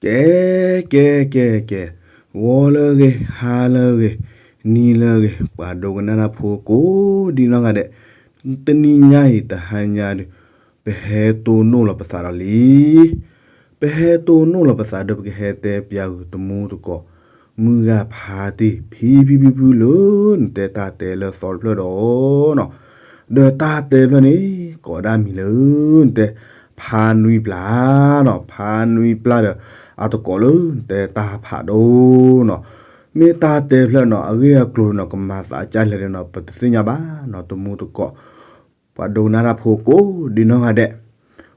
ကဲ ကဲ ကဲ ကဲ, ဂီၤလၢအဂ့ၤ, ဟါလၢအဂ့ၤ, နံၤလၢအဂ့ၤ, ပှၤဒိကနၣ်တၢ်ဖိကိးဒံနီၢ်ဂၤဒဲး, တနံၤညါအံၤတဟါညါဒုး, ပဟဲတိၢ်နီၣ်လီၤပသးဒီးလံ. ပဟဲတိၢ်နီၣ်လီၤပသးဒီး ပကဟဲတဲပၠးဂုာ်တမူတကိး, မုၢ်ဂၤဖါတံၢ်ဖံဖံဖံဖုလၢ နတဲတၢ်တဲလၢသီတဖျၢၣ်ဒီးနီၤ, ဒီးတၢ်တဲတဖျၢၣ်န့ၣ် ကိးဒၣ်မံၤလၢ နတဲ ဖါနွံပျၢ်နီၤ, ဖါနွံပျၢ်ဒီး အတကိးလၢ နတဲတၢ်ဖးဒိၣ်နီၤ, မ့ၢ်တၢ်တဲတဖျၢၣ်နီၤ အဂ့ၢ်အကျိၤနီၤ ကမၤသးကၢ်လဲၣ်န့ၣ်နီၤ ပတသ့ၣ်ညါဘၣ်နီၤ တမူတကိး, ပှၤဒိကနၣ်တၢ်ဖိကိးဒံနီၢ်ဂၤဒဲး,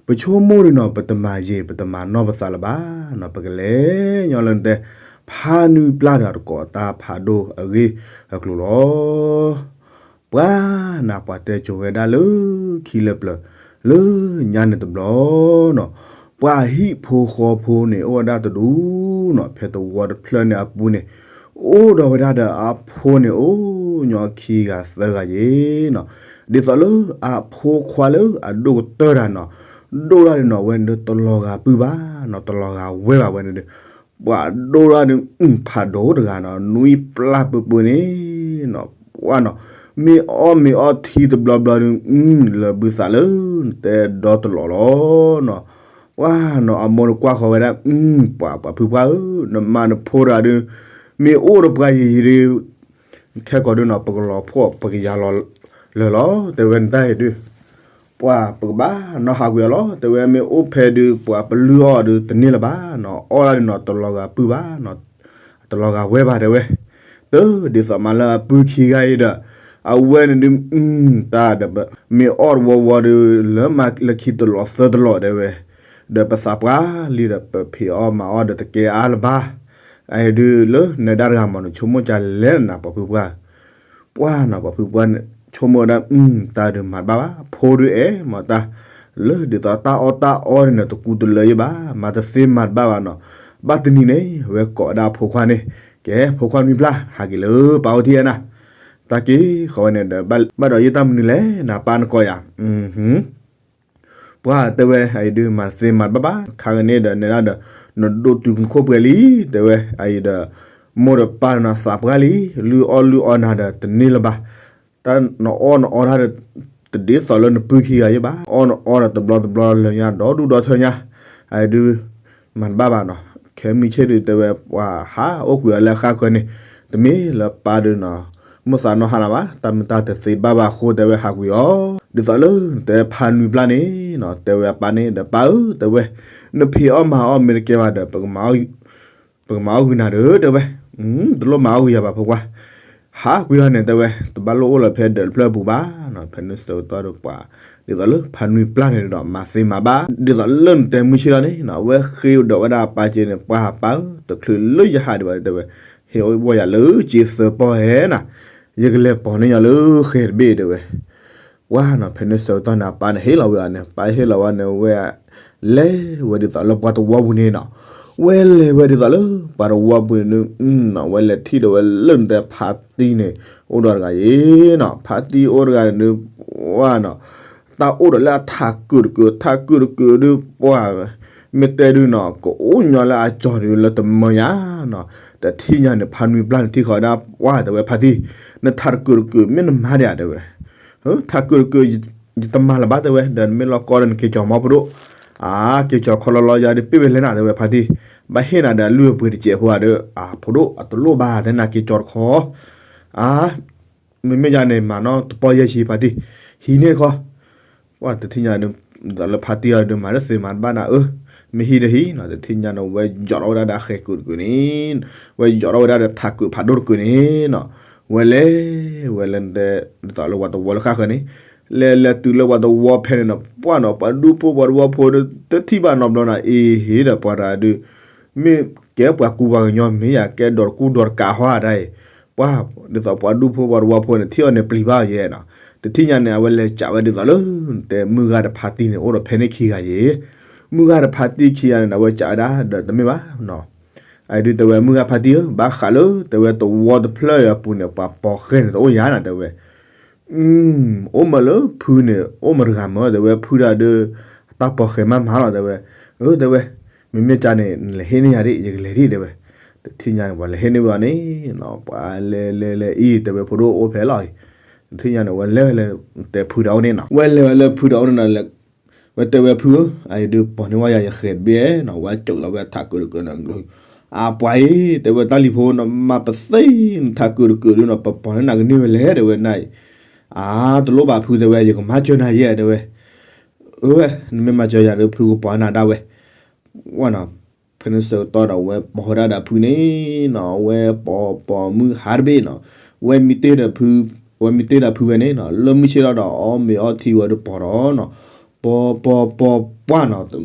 ပဆိကမိၣ်ဒုးနီၤ ပတမၤယံာ် ပတမၤနီၢ်ပသးလၢၤဘၣ်နီၤ, ပကလဲၤညီလၢနတဲ ဖါနွံပျၢ်ဒီးအတကိး တၢ်ဖးဒိၣ်အဂ့ၢ်အကျိၤလီၤ. ပှၤနၤ ပှၤတဲကိၤဝဲဒၣ်လၢခံလၢပျၢၤ လၢညါန့ၣ်တဘျီနီၤ, ပှၤဟံၣ်ဖိဃီဖိန့ၣ် အိၣ်ဝဲဒၣ်တဒူနီၤ, ဖဲသဝီတဖျၢၣ်န့ၣ်အပူၤန့ၣ် အိၣ်ဒီးဝဲဒၣ်ဒီးအဖိန့ၣ် အိၣ်ညီခံဂၤသၢဂၤယ့ၤနီၤ, ဒ်သိးလၢအဖိခွါလၢအဒိၣ်ကတၢၢ်တၢ်နီၤ, ဒိၣ်ဒၣ်ဒုးနီၤ ဝဲန့ၣ်ဒုးတလီၤဂာ်ပုၢ်ဘၣ်နီၤ, တလီၤဂာ်ဝဲဘၣ်ဝဲန့ၣ်ဒုး ပှၤဒိၣ်ဒၣ်ဒုး အုၣ်ဖးဒိၣ်တဂၤနီၤ, နွံပျၢ်ပူၤပူၤန့ၣ်နီၤ, ပှၤနီၤ မ့ၢ်အီၣ်မ့ၤအီထံတဘျီဘျီဒုး လၢာ်ဘုသးလၢ နတဲဒီတလီၤလီၤနီၤ, ပှၤနီၤ အမိၢ်တကွၢ်ဃီၤဝဲဒၣ် ပှၤ ပှၤဖုပှၢ်ဧၢ, နမါနဖိတဂၤဒုး မ့ၢ်အိၣ်ဒီးပှၤယံာ်ယံာ်ဒုး ခဲကိာ်ဒုးနီၤ ပကလီၤဖှီၣ်ပကယၤလီၤလၢာ်လီၤ တဲဝဲနတၢ်အံၤဒုး, ပှၤပကဘၣ်နီၤဟးကွံာ်အီၤလီၤ တဲဝဲ, မ့ၢ်အိၣ်ဖဲဒုး ပှၤပလုၢ်အီၣ်ဒုးတန့ၢ်လၢၤဘၣ်နီၤ, အီၣ်ဒၣ်ဒုးနီၤ တလီၤဂာ်ပုၢ်ဘၣ်နီၤ, တလီၤဂာ်ဝဲဘၣ်တဲဝဲ, တဒ်သိးမးလၢအပုၢ်ခံဂၤအံၤဒီး အဝဲန့ၣ်ဒုး တၢ်ဒီး မ့ၢ်အီၣ်တဝီဝီဒုး လၢမးလၢခံတလီၤသၢတလီၤတဲဝဲ, ဒီးပသးပှၢ်လံဒီး ပဖံးအီၣ်မၤအီၣ်ဒီးတကဲအါလၢၤဘၣ်, အအံၤဒုးလၢနဒါတဂၤမး နဆိကမိၣ်ကလဲၣ်နၤ ပှၤဖုပှၢ် ပှၤနီၤ ပှၤဖုပှၢ်န့ၣ် ဆိကမိၣ်ဝဲဒၣ် တၢ်ဒုးမၤတဘၣ်ဘၣ် ဖိဒုးအဲၣ်မၤတၢ်, လၢဒ်သိးတၢ်အီၣ်တၢ်အီန့ၣ်နီၤ တကူတလၢယဘၣ် မၤတသ့မၤတဘၣ်ဘၣ်နီၤ, ဘၣ်တနံၤန့ၣ် ဝဲကိးဝဲဒၣ်ဖိခွါန့ၣ်, ကဲ ဖိခွါနွံပျၢ် ဟးက့ၤလၢပၢ်အိၣ်ထံၣ်ဧါနၤ, တၢ်က့ၤဃီဝဲန့ၣ်ဒီး ဘၣ်ဒီးယတၢ်မနုၤလဲၣ် နပၢ်နကိးယၤ ပှၤတဲဝဲ အအံၤဒုးမၤတသ့မၤတဘၣ်ဘၣ် ခါဂ့ၤန့ၣ်ဒီး နဲဒၣ်ဒီး နဒိၣ်တုာ်နခိၣ်ပှဲၤလံ တဲဝဲ အအံၤဒီး မိၢ်ဒီးပၢ်ဒီးနသးပှၢ်လံ လုၢ်အီၣ်လုၢ်အီနၤဒီးတန့ၢ်လၢၤဘၣ်, တၢ်နအီၣ်နအီတၢ်ဒီး တဒ်သိးလၢနပုၢ်ခံဂၤယဘၣ် အီၣ်နအီဒီးတဘျီတဘျီလၢညါ ဒီဒူၣ်ဒီထၢညါ, အအံၤဒုး မၤတဘၣ်ဘၣ်နီၤ, ခဲမုၢ်ဆ့ၣ်ဒုးတဲဝဲ ပှၤဟးအိၣ်ကွံာ်အီၤလၢအဃၣ်ဃၢၤန့ၣ်, တမ့ၢ်လၢပၢ်ဒုးနီၤ မိၢ်သးနီၢ်ဟါနၤဘၣ် တၢ်မုာ်တၢ်တသ့ဘၣ်ဘၣ်အဃိ တဲဝဲဟးကွံာ်အီၤ, ဒ်သိးလၢတဲဖါနွံပျၢ်န့ၣ်နီၤ တဲဝဲအပၢ်န့ၣ်ဒီး ပၢ်ဧၢ တဲဝဲ, နဖံးအီၣ်မၤအီၣ်မ့ၢ်တကဲဘၣ်ဒီး ပကမၤအီၣ်ဂုာ်နၤဒီး တဲဝဲ, တလိၣ်မၤအီၣ်ဂုာ်ယၤဘၣ်ဖိခွါ ဟးကွံာ်အီၤန့ၣ် တဲဝဲ တဘၣ်လိၣ်အိၣ်လၢၤဖဲဒၢးတဖျၢၣ်အပူၤဘၣ်နီၤ, ဖဲန့ၣ်ဆၢကတီၢ်ဒီးပှၤ ဒ်သိးလၢဖါနွံပျၢ်န့ၣ်ဒီး မၤသ့မၤဘၣ် ဒ်သိးလၢနတဲမုၢ်ဆ့ၣ်လီၤန့ၣ်နီၤ အဝဲဃ့ဒီးဝဲဒၣ်အပၢ်က့န့ၣ် ပှၤပၢ်ဧၢ တချုးလၢယဟးဒံးဘၣ် တဲဝဲ, ဟ့ၣ်အီၣ်ဝဲယၤလၢက့သၢပီၢ်ဟဲနၤ, ယကလဲၤပိာ်န့ၢ်ယၤလၢဃဲၤတဘ့ၣ် တဲဝဲ ပှၤနီၤ ဖဲန့ၣ်ဆၢကတီၢ်န့ၣ် အပၢ်န့ၣ်ဟ့ၣ်လီၤဝဲအီၤန့ၣ် ပၢ်ဟ့ၣ်လီၤဝဲန့ၣ် ဝဲ လဲၤဝဲဒ်သိးလၢပှၤတဝီပူၤန့ၣ်နီၤ, ဝဲလဲၤဝဲဒ်သိးလၢပှၤတဝီပူၤန့ၣ်ဒုး ဝဲလဲၤထံၣ်ဒီးဝဲလၢနတဲဖါတံၢ်န့ၣ် အိၣ်ဒီးတဂၤအံၤနီၤ, ဖါတံၢ်အိၣ်တဂၤန့ၣ်ဒုး ပှၤနီၤ တၢ်အိၣ်ဒီးလၢအထးကုာ်တကုာ် ထးကုာ်တကုာ်ဒုး ပှၤ မ့ၢ်တဲဒုးနီၤ ကအိၣ်ညီလၢအကၠီၤဒုးလၢတမၢညါနီၤ, တထံၣ်ညါန့ၣ် ဖါနွံပျၢ်န့ၣ်ထံၣ်ဃီၤဝဲဒၣ် ပှၤ တဲဝဲ ဖါတံၢ် နထးတကုာ်တကုာ် မ့ၢ်နမၤဒံးဧါ တဲဝဲ, ထးကုာ်တကုာ် ယတမၤလၢၤဘၣ် တဲဝဲ ဒီးနမ့ၢ်လီၤကီဒီးနက့ၤကၠီၤမီၤဖိဒိၣ်, အါ က့ၤကၠီၤခီလီၤလီၤယၤဒုး ပ့ၢ်ဝဲလဲၣ်နၤ တဲဝဲ ဖါတံၢ်, ဘၣ်ဟ့ၣ်နၤဒီးအလုၢ်အပှ့ၤတစဲးဖိဧါဒီး အဖိဒိၣ် အတလိၣ်ဘၣ် တဲနၤက့ၤကၠီၤတခီ, အါ မ့မ့ၢ်ယၤန့ၣ် မၤနီတပီၢ်ယဲၢ်ဆံ ဖါတံၢ်, ဟံးန့ၢ်တခီ, ပှၤတထံၣ်ညါဒုး ဒ်သိးလၢဖါတံၢ်အီၤဒုး မၤတသ့မၤတဘၣ်နၤဧၢ, မ့ၢ်ဟံးဒီးဟံးနီၤ, တထံၣ်ညါန့ၣ် ဝဲယီၤထီၣ်ဝဲဒၣ်ဒီးဃဲၤကုာ်တကုာ်န့ၣ်, ဝဲယီၤထီၣ်ဝဲဒၣ်ဒီးထးကုာ်ဖးဒိၣ်တကုာ်န့ၣ်နီၤ, ဝဲလဲၤဝဲလၢ ဒ်သိးလၢပှၤတဝီလၢဃၣ်ဃၢၤန့ၣ်, လဲၤလဲၤတုၤလၢပှၤတဝီဖဲန့ၣ်နီၤ ပှၤနီၤ ပှၤဒူဖိပှၤတဝီဖိဒီး တထံၣ်ဘၣ်နီတဘျီနၤ အ့ဟ့ဒီးပှၤတဂၤဒုး မ့ၢ်ကဲပှၤကူပှၤကညီ မ့ၢ်ယၤကဲဒီးတကူဒီးတကးဟီတၢ်အံၤ, ပှၤ ဒ်သိးပှၤဒူဖိပှၤတဝီဖိန့ၣ် ထံၣ်အီၤန့ၣ်ပျံၤဘၣ်ယဲနီၤ, တထံၣ်ညါန့ၣ် အဝဲလဲၤစးဝဲဒ်သိးလၢ တဲမုၢ်ဂၤဒီးဖါတံၢ်န့ၣ် အိၣ်ဒီးဖဲန့ၣ်ခံဂၤယဲ, မုၢ်ဂၤဒီးဖါတံၢ်ခံဂၤန့ၣ် အဝဲစးဝဲဒၣ်ဒီးတမ့ၢ်ဘၣ်နီၤ, အဒုးတဲဝဲမုၢ်ဂၤဖါတံၢ်ဧၢ ဘၣ်ဃးလၢ တဲဝဲတဝီတဖျၢၣ်အံၤအပူၤန့ၣ် ပှၤပိာ်ဃဲၤန့ၣ်တအိၣ်ယၤနီၤ တဲဝဲ အိၣ်မးလၢဖုန့ၣ် အိၣ်မးတဂၤမး တဲဝဲ ဖုတဂၤဒီး တၢ်ပိာ်ဃဲၤမးမးလီၤ တဲဝဲ, အၢ တဲဝဲ, မ့မ့ၢ်ကန့ၣ် နလဲၤဟ့ၣ်န့ၢ်ယၤဒ် ယကလဲၤဒ် တဲဝဲ. တထံၣ်ညါန့ၣ် ပှၤလဲၤဟ့ၣ်န့ၢ်ဝဲအီၤန့ၣ်နီၤ, ပှၤလဲၤလဲၤလဲၤအံၤ တဲဝဲ ဖိဒိၣ်အိၣ်ဖဲလီၤအံၤ. တထံၣ်ညါန့ၣ် ဝဲလဲၤဝဲလၢ တဲဖုတၢ်အိၣ်န့ၣ်နီၤ, ဝဲလဲၤဝဲလၢဖုတၢ်အိၣ်န့ၣ်နီၤ, ဝဲတဲဝဲ ဖုဧၢ, အအံၤဒုး ပိာ်န့ၢ်ဝဲယၤယဃဲၤတဘ့ၣ်နီၤ, ဝဲကၠိးလီၤဝဲထးကၢတကၢန့ၣ်ကျိၤ, အပှၤအံၤ တဲဝဲ တၢ်လံၤဖိ နမၤပသ့နထးကၢတကၢဒုးနီၤ, ပပိာ်န့ၢ်နၤကန့ၢ်ဝဲလဲၣ် တဲဝဲ နၤအံၤ. အါ တလိၣ်ဘၣ်ဖု တဲဝဲ ယကမၤစၢၤနၤယဲ တဲဝဲ. အၢ နမ့ၢ်မၤစၢၤယၤဒီး ဖုကပိာ်နၤဒၣ်ဝဲ. ဝဲနီၤ, ဖဲန့ၣ်ဆၢကတီၢ်ဒီး ဝဲပိာ်ဝဲဒၣ်ဒီးဖုန့ၣ်နီၤ, ဝဲပိာ်ပိာ်မုၣ်ဟးတဘ့ၣ်နီၤ, ဝဲမံတ့ၢ်ဒီးဖု, ဝဲမံတ့ၢ်ဒီးဖုဝဲန့ၣ်နီၤ, လၢမုၢ်ဆ့ၣ်ထီၣ်ဒီး အီၣ်မ့ၤအီထံဝဲဒီးပိာ်ဒီးနီၤ, ပိာ်ပိာ်ပိာ်ပှၢ်နီၤ,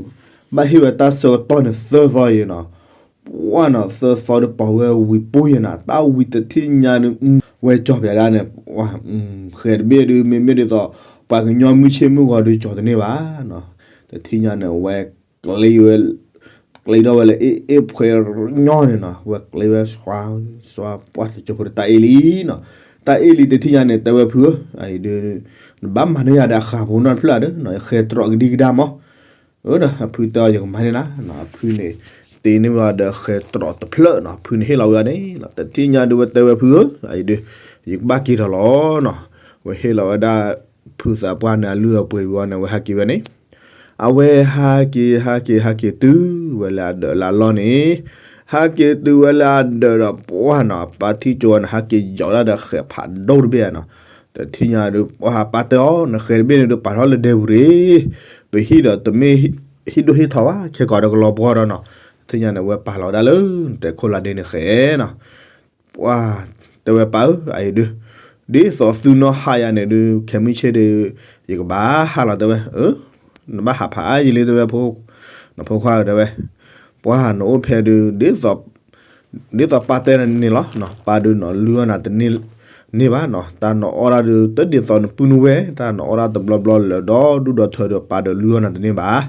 ဘၣ်ဟ့ၣ်ဝဲတၢ်ဆၢကတီၢ်န့ၣ်သၢသီအံၤနီၤ, ပှၢ်နီၤ သၢသီဒီးပိာ်ဝဲဝံၤပူၤယဲနီၤ, တၢ်ဝံၤတထံၣ်ညါန့ၣ် ဝဲကၠီၤပၠးဒၣ်န့ၣ်, ဃဲၤတဘ့ၣ်ဒုး မ့မ့ၢ်ဒ်သိး ပှၤကညီမုၢ်ဆ့ၣ်မုၢ်ဂီၤဒုးကၠီၤတန့ၢ်ဘၣ်နီၤ, တထံၣ်ညါန့ၣ် ဝဲ ကျ့ဝဲ, ကျ့ထီၣ်ဝဲလၢအ့ၣ်အ့ၣ်ဖှဲညီန့ၣ်နီၤ, ဝဲကျ့ဝဲ စွါစွါပှၢ်တကၠိဖိဒီးတၢ်အ့ၣ်လံနီၤ, တၢ်အ့ၣ်လံတထံၣ်ညါန့ၣ် တဲဝဲ ဖုဧၢ, အအံၤဒုး နဘၣ်မၤန့ၢ်ယၤဒီးအဃၢၤဖိနီတဖျၢၣ်ဒီး ယဃဲၤတြီးကဒံကဒါမး, အၢ ဒီးအဖုတဲအီၤ ယကမၤန့ၢ်နၤ, အဖုန့ၣ် တ့န့ၢ်ဝဲဒီးဃဲၤတြီးတဖျၢၣ်နီၤ, ဖုန့ၣ်ဟ့ၣ်လီၤဝဲအီၤန့ၣ်, တထံၣ်ညါဒုးဝဲတဲဝဲ ဖုဧၢ, အအံၤဒုး ယကဘၣ်က့ၤထီၣ်လီၤနီၤ, ဝဲဟ့ၣ်လီၤဝဲဒၣ် ဖုသးပှၢ်န့ၣ် အလုၢ်အပှ့ၤဝံၤအီၤန့ၣ် ဝဲဟးက့ၤဝဲန့ၣ်, အဝဲဟးက့ၤ ဟးက့ၤ ဟးက့ၤတုၤဝဲလၢအဒၢးလၢအလီၢ်န့ၣ်, ဟးက့ၤတုၤဝဲလၢအဒၢးဒီးပှၢ်နီၤ, ပၢ်ထံၣ်ကၠိဝဲန့ၣ် ဟးက့ၤယီၤဒၣ်ဒီးဃဲၤဖးဒိၣ်တဘ့ၣ်နီၤ, တထံၣ်ညါဒုး ပှၢ်ပၢ်တဲအီၤ နဃဲၤတဘ့ၣ်န့ၣ်ဒုး ပာ်ထီၣ်လၢဒဲပူၤရ့ၣ်, ပဟံၣ်ဒီးတမ့ၢ်ဟံၣ်ဒိၣ်ဟံၣ်ထီဘၣ်, ခဲကီးဒီးကလီၤပှီၢ်ဒီးနီၤ, တထံၣ်ညါန့ၣ် ဝဲပာ်လီၤဝဲဒၣ်လၢ နတဲခိၣ်လၢဒ့န့ၣ်ဃဲၤနီၤ ပှၢ်တဲဝဲ ပၢ်ဧၢ, အအံၤဒုး ဒ်သိးသုနီၢ်ဟါယၤန့ၣ်ဒုး ခဲမုၢ်ဆ့ၣ်ဒီး ယကဘၣ်ဟးလီၤ တဲဝဲ, အၢ နဘၣ်ဟးဖးအါယံာ်လံ တဲဝဲ, ဖိ နဖိခွါဧၢတဲဝဲ, ပှၢ်နအိၣ်ဖဲဒုး ဒ်သိး ဒ်သိးပၢ်တဲန့ၣ်လီၤ, ပၢ်ဒုးနီၤ လုၢ်အီၣ်နၤတန့ၢ်ဘၣ်နီၤ, တၢ်နအီၣ်ဒၣ်ဒုး တဒ်သိးနပုၢ်နဝဲၢ် တၢ်နအီၣ်ဒၣ်တဘျီဘျီလၢာ်ဒီးဒူၣ်ဒီးထၢဒီး ပၢ်ဒုးလုၢ်အီၣ်နၤတန့ၢ်ဘၣ်.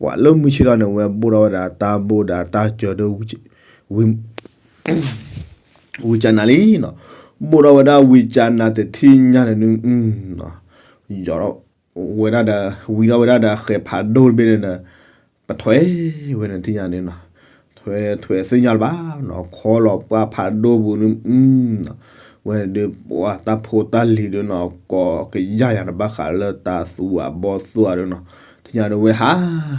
ပှၤလၢမုၢ်ဆ့ၣ်ထီၣ်န့ၣ် ဝဲဘိၣ်ထီၣ်ဝဲဒၣ်တၢ်ဘိၣ်ဒီးတၢ်စၢၤဒီး ဝံၤကနၤလံနီၤ, ဘိၣ်ထီၣ်ဝဲဒၣ်ဝံၤကနၤတထံၣ်ညါန့ၣ်ဒုး ယီၤထီၣ်ဝဲဒၣ်ဒီး ဝံၤထီၣ်ဝဲဒၣ်ဒီးဃဲၤဖးဒိၣ်တဘ့ၣ်န့ၣ်ဒီး ပထွဲဝဲန့ၣ်ထံၣ်ညါန့ၣ်နီၤ, ထွဲထွဲသ့ၣ်ညါလၢၤဘၣ်နီၤ, ခီလီၤပှၢ်ဖးဒိၣ်ပူၤန့ၣ်, ဝဲန့ၣ်ဒုး ပှၤတၢ်ဖိတၢ်လံၤဒုးနီၤ ကိးကယၢ်ယၤန့ၣ် ဘၣ်ဃးလၢတၢ်သူအဘီသူအဒုးနီၤ, ထံၣ်ညါဒုးဝဲဟ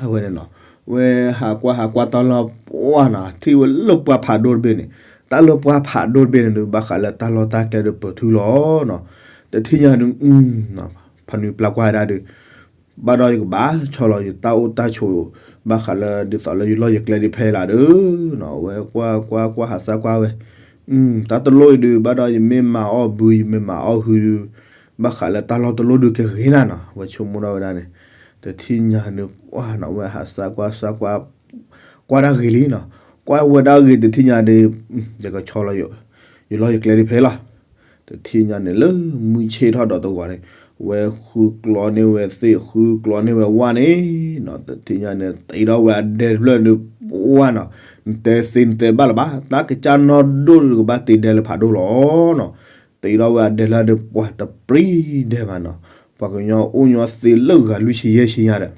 းဝဲန့ၣ်နီၤ, ဝဲဟးကွၢ်ဟးကွၢ်တၢ်လီၢ်ပှၢ်နီၤ ထံၣ်ဝဲလၢပှၢ်ဖးဒိၣ်တဘ့ၣ်န့ၣ်, တၢ်လၢပှၢ်ဖးဒိၣ်တဘ့ၣ်န့ၣ်ဒုး ဘၣ်ဃးလၢတၢ်လီၢ်တၢ်ကျဲဒုးပၢၤထူလီၤနီၤ, တထံၣ်ညါဒုး ဖးနွံပျၢ်ကွၢ်ဝဲဒၣ်ဒုး ဘၣ်ဒီးယကဘၣ်ဆီလီၤယတၢ်အိၣ်တၢ်ဆိး ဘၣ်ဃးလၢဒ်သိးလၢယလီၢ်ယကျဲဒ်ဖဲလၢ်ဒီးနီၤ, ဝဲကွၢ်ကွၢ်ကွၢ်ဟးစၢ်ကွၢ်ဝဲ, တၢ်တလိၣ်အံၤဒုး ဘၣ်ဒီးယမ့ၢ်မၤအီၣ်ဘု ယမ့ၢ်မၤအီၣ်ဟုဒုး ဘၣ်ဃးလၢတၢ်လီၢ်တလိၣ်ဒုးကဂ့ၤနၤနီၤ, ဝဲဆိကမိၣ်ထီၣ်ဝဲဒၣ်န့ၣ်, တထံၣ်ညါဒုး ပှၢ်နီၤ ဝဲဟးစၢ်ကွၢ်စၢ်ကွၢ် ကွၢ်တၢ်ဂ့ၤလံနီၤ, ကွၢ်ဝဲဒၣ်ဂ့ၤတထံၣ်ညါဒုး ယကဆီလီၤ ယလီၢ်ယကျဲဒ်ဖဲလီၤ. တထံၣ်ညါန့ၣ်လၢမုၢ်ဆ့ၣ်ထီၣ်ဒီးတဂီၤန့ၣ်, ဝဲဃုကျီန့ၢ်ဝဲသ့ၣ် ဃုကျီန့ၢ်ဝဲဝၣ်န့ၣ်နီၤ, တထံၣ်ညါန့ၣ် တ့ထီၣ်ဝဲအဒဲတဖျၢၣ်ဒုး ပှၢ်နီၤ, နတဲသ့နတဲဘၣ်လၢၤဘၣ် တၢ်ကစၢ်နီၢ်ဒိၣ်ဒုးကဘၣ်တ့ဒဲလၢဖးဒိၣ်လီၤနီၤ, တ့ထီၣ်ဝဲအဒဲလၢဒုး ပှၢ်တပြံဒဲဘၣ်နီၤ, ပှၤကညီအိၣ်ညီသ့လၢဂၤလွံၢ်ဆံယဲၢ်ဆံညါဒီး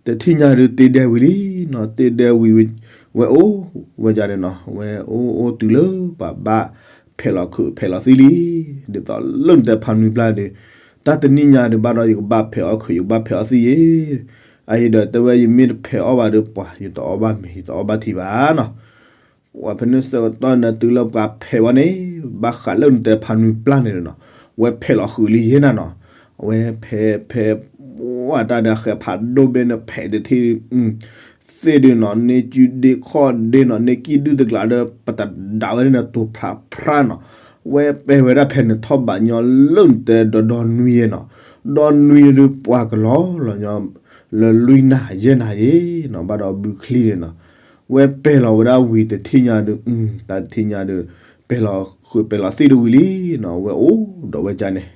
တထံၣ်ညါဒုးတ့ဒဲဝံၤလံနီၤ, တ့ဒဲဝံၤ ဝဲအိၣ်ဝဲဒၣ်န့ၣ်နီၤ, ဝဲအိၣ်အိၣ်တုၤလၢပှၤဘၣ်ဖဲးလီၤခုးဖဲးလီၤသံလံ, ဒ်သိးလၢနတဲဖးနွံပျၢ်ဒုး, တၢ်တနံၣ်ညါဒုး ဘၣ်ဒီးယကဘၣ်ဖဲးအီၣ်ခုး ယကဘၣ်ဖဲးအီၣ်သံယဲ, အအံၤဒီးတဲဝဲယမ့ၢ်တဖဲးအီၣ်ဘၣ်ဒီး ပှၤယတအီၣ်ဘၣ်မ့ၤ ယတအီၣ်ဘၣ်ထံဘၣ်နီၤ ပှၤဖဲန့ၣ်ဆၢကတီၢ်န့ၣ် တုၤလၢပှၤဖဲးဝဲန့ၣ် ဘၣ်ဃးလၢနတဲဖးနွံပျၢ်န့ၣ်နီၤ, ဝဲဖဲးလီၤဃုာ်လံယဲနၤနီၤ, အဝဲဖဲးဖဲး ပှၢ်တၢ်ဒီးဃဲးဖးဒိၣ်ဘ့ၣ်န့ၣ် ဖဲးတထံၣ် သ့ၣ်ဒုးနီၤ န့ၢ်ကုဒ့ခီၣ်ဒ့နီၤ န့ၢ်ကံၣ်ဒုၣ်တကျးဒီး ပတဒးဝဲဒၣ်န့ၣ် တိၤဖျးဖျါနီၤ, ဝဲပဲာ်ဝဲဒၣ်ဖဲန့ၣ်ထီၣ်ဘးညီလၢနတဲဒီးဒီနွံယဲနီၤ, ဒီနွံဒုးပှၤကလီၤလီၤညီ လၢလွံၢ်နၢ်ယဲၢ်နၢ်ယဲနီၤ ဘၣ်ဒီးဘုချံန့ၣ်နီၤ, ဝဲပဲာ်လီၤဝဲဒၣ်ဝံၤတထံၣ်ညါဒုး တၢ်တထံၣ်ညါဒုး ပဲာ်လီၤဃုာ်ပဲာ်လီၤသံၣ်ဒုးဝံၤလံနီၤ ဝဲအိၣ်ဒီးဝဲဒၣ်န့ၣ်,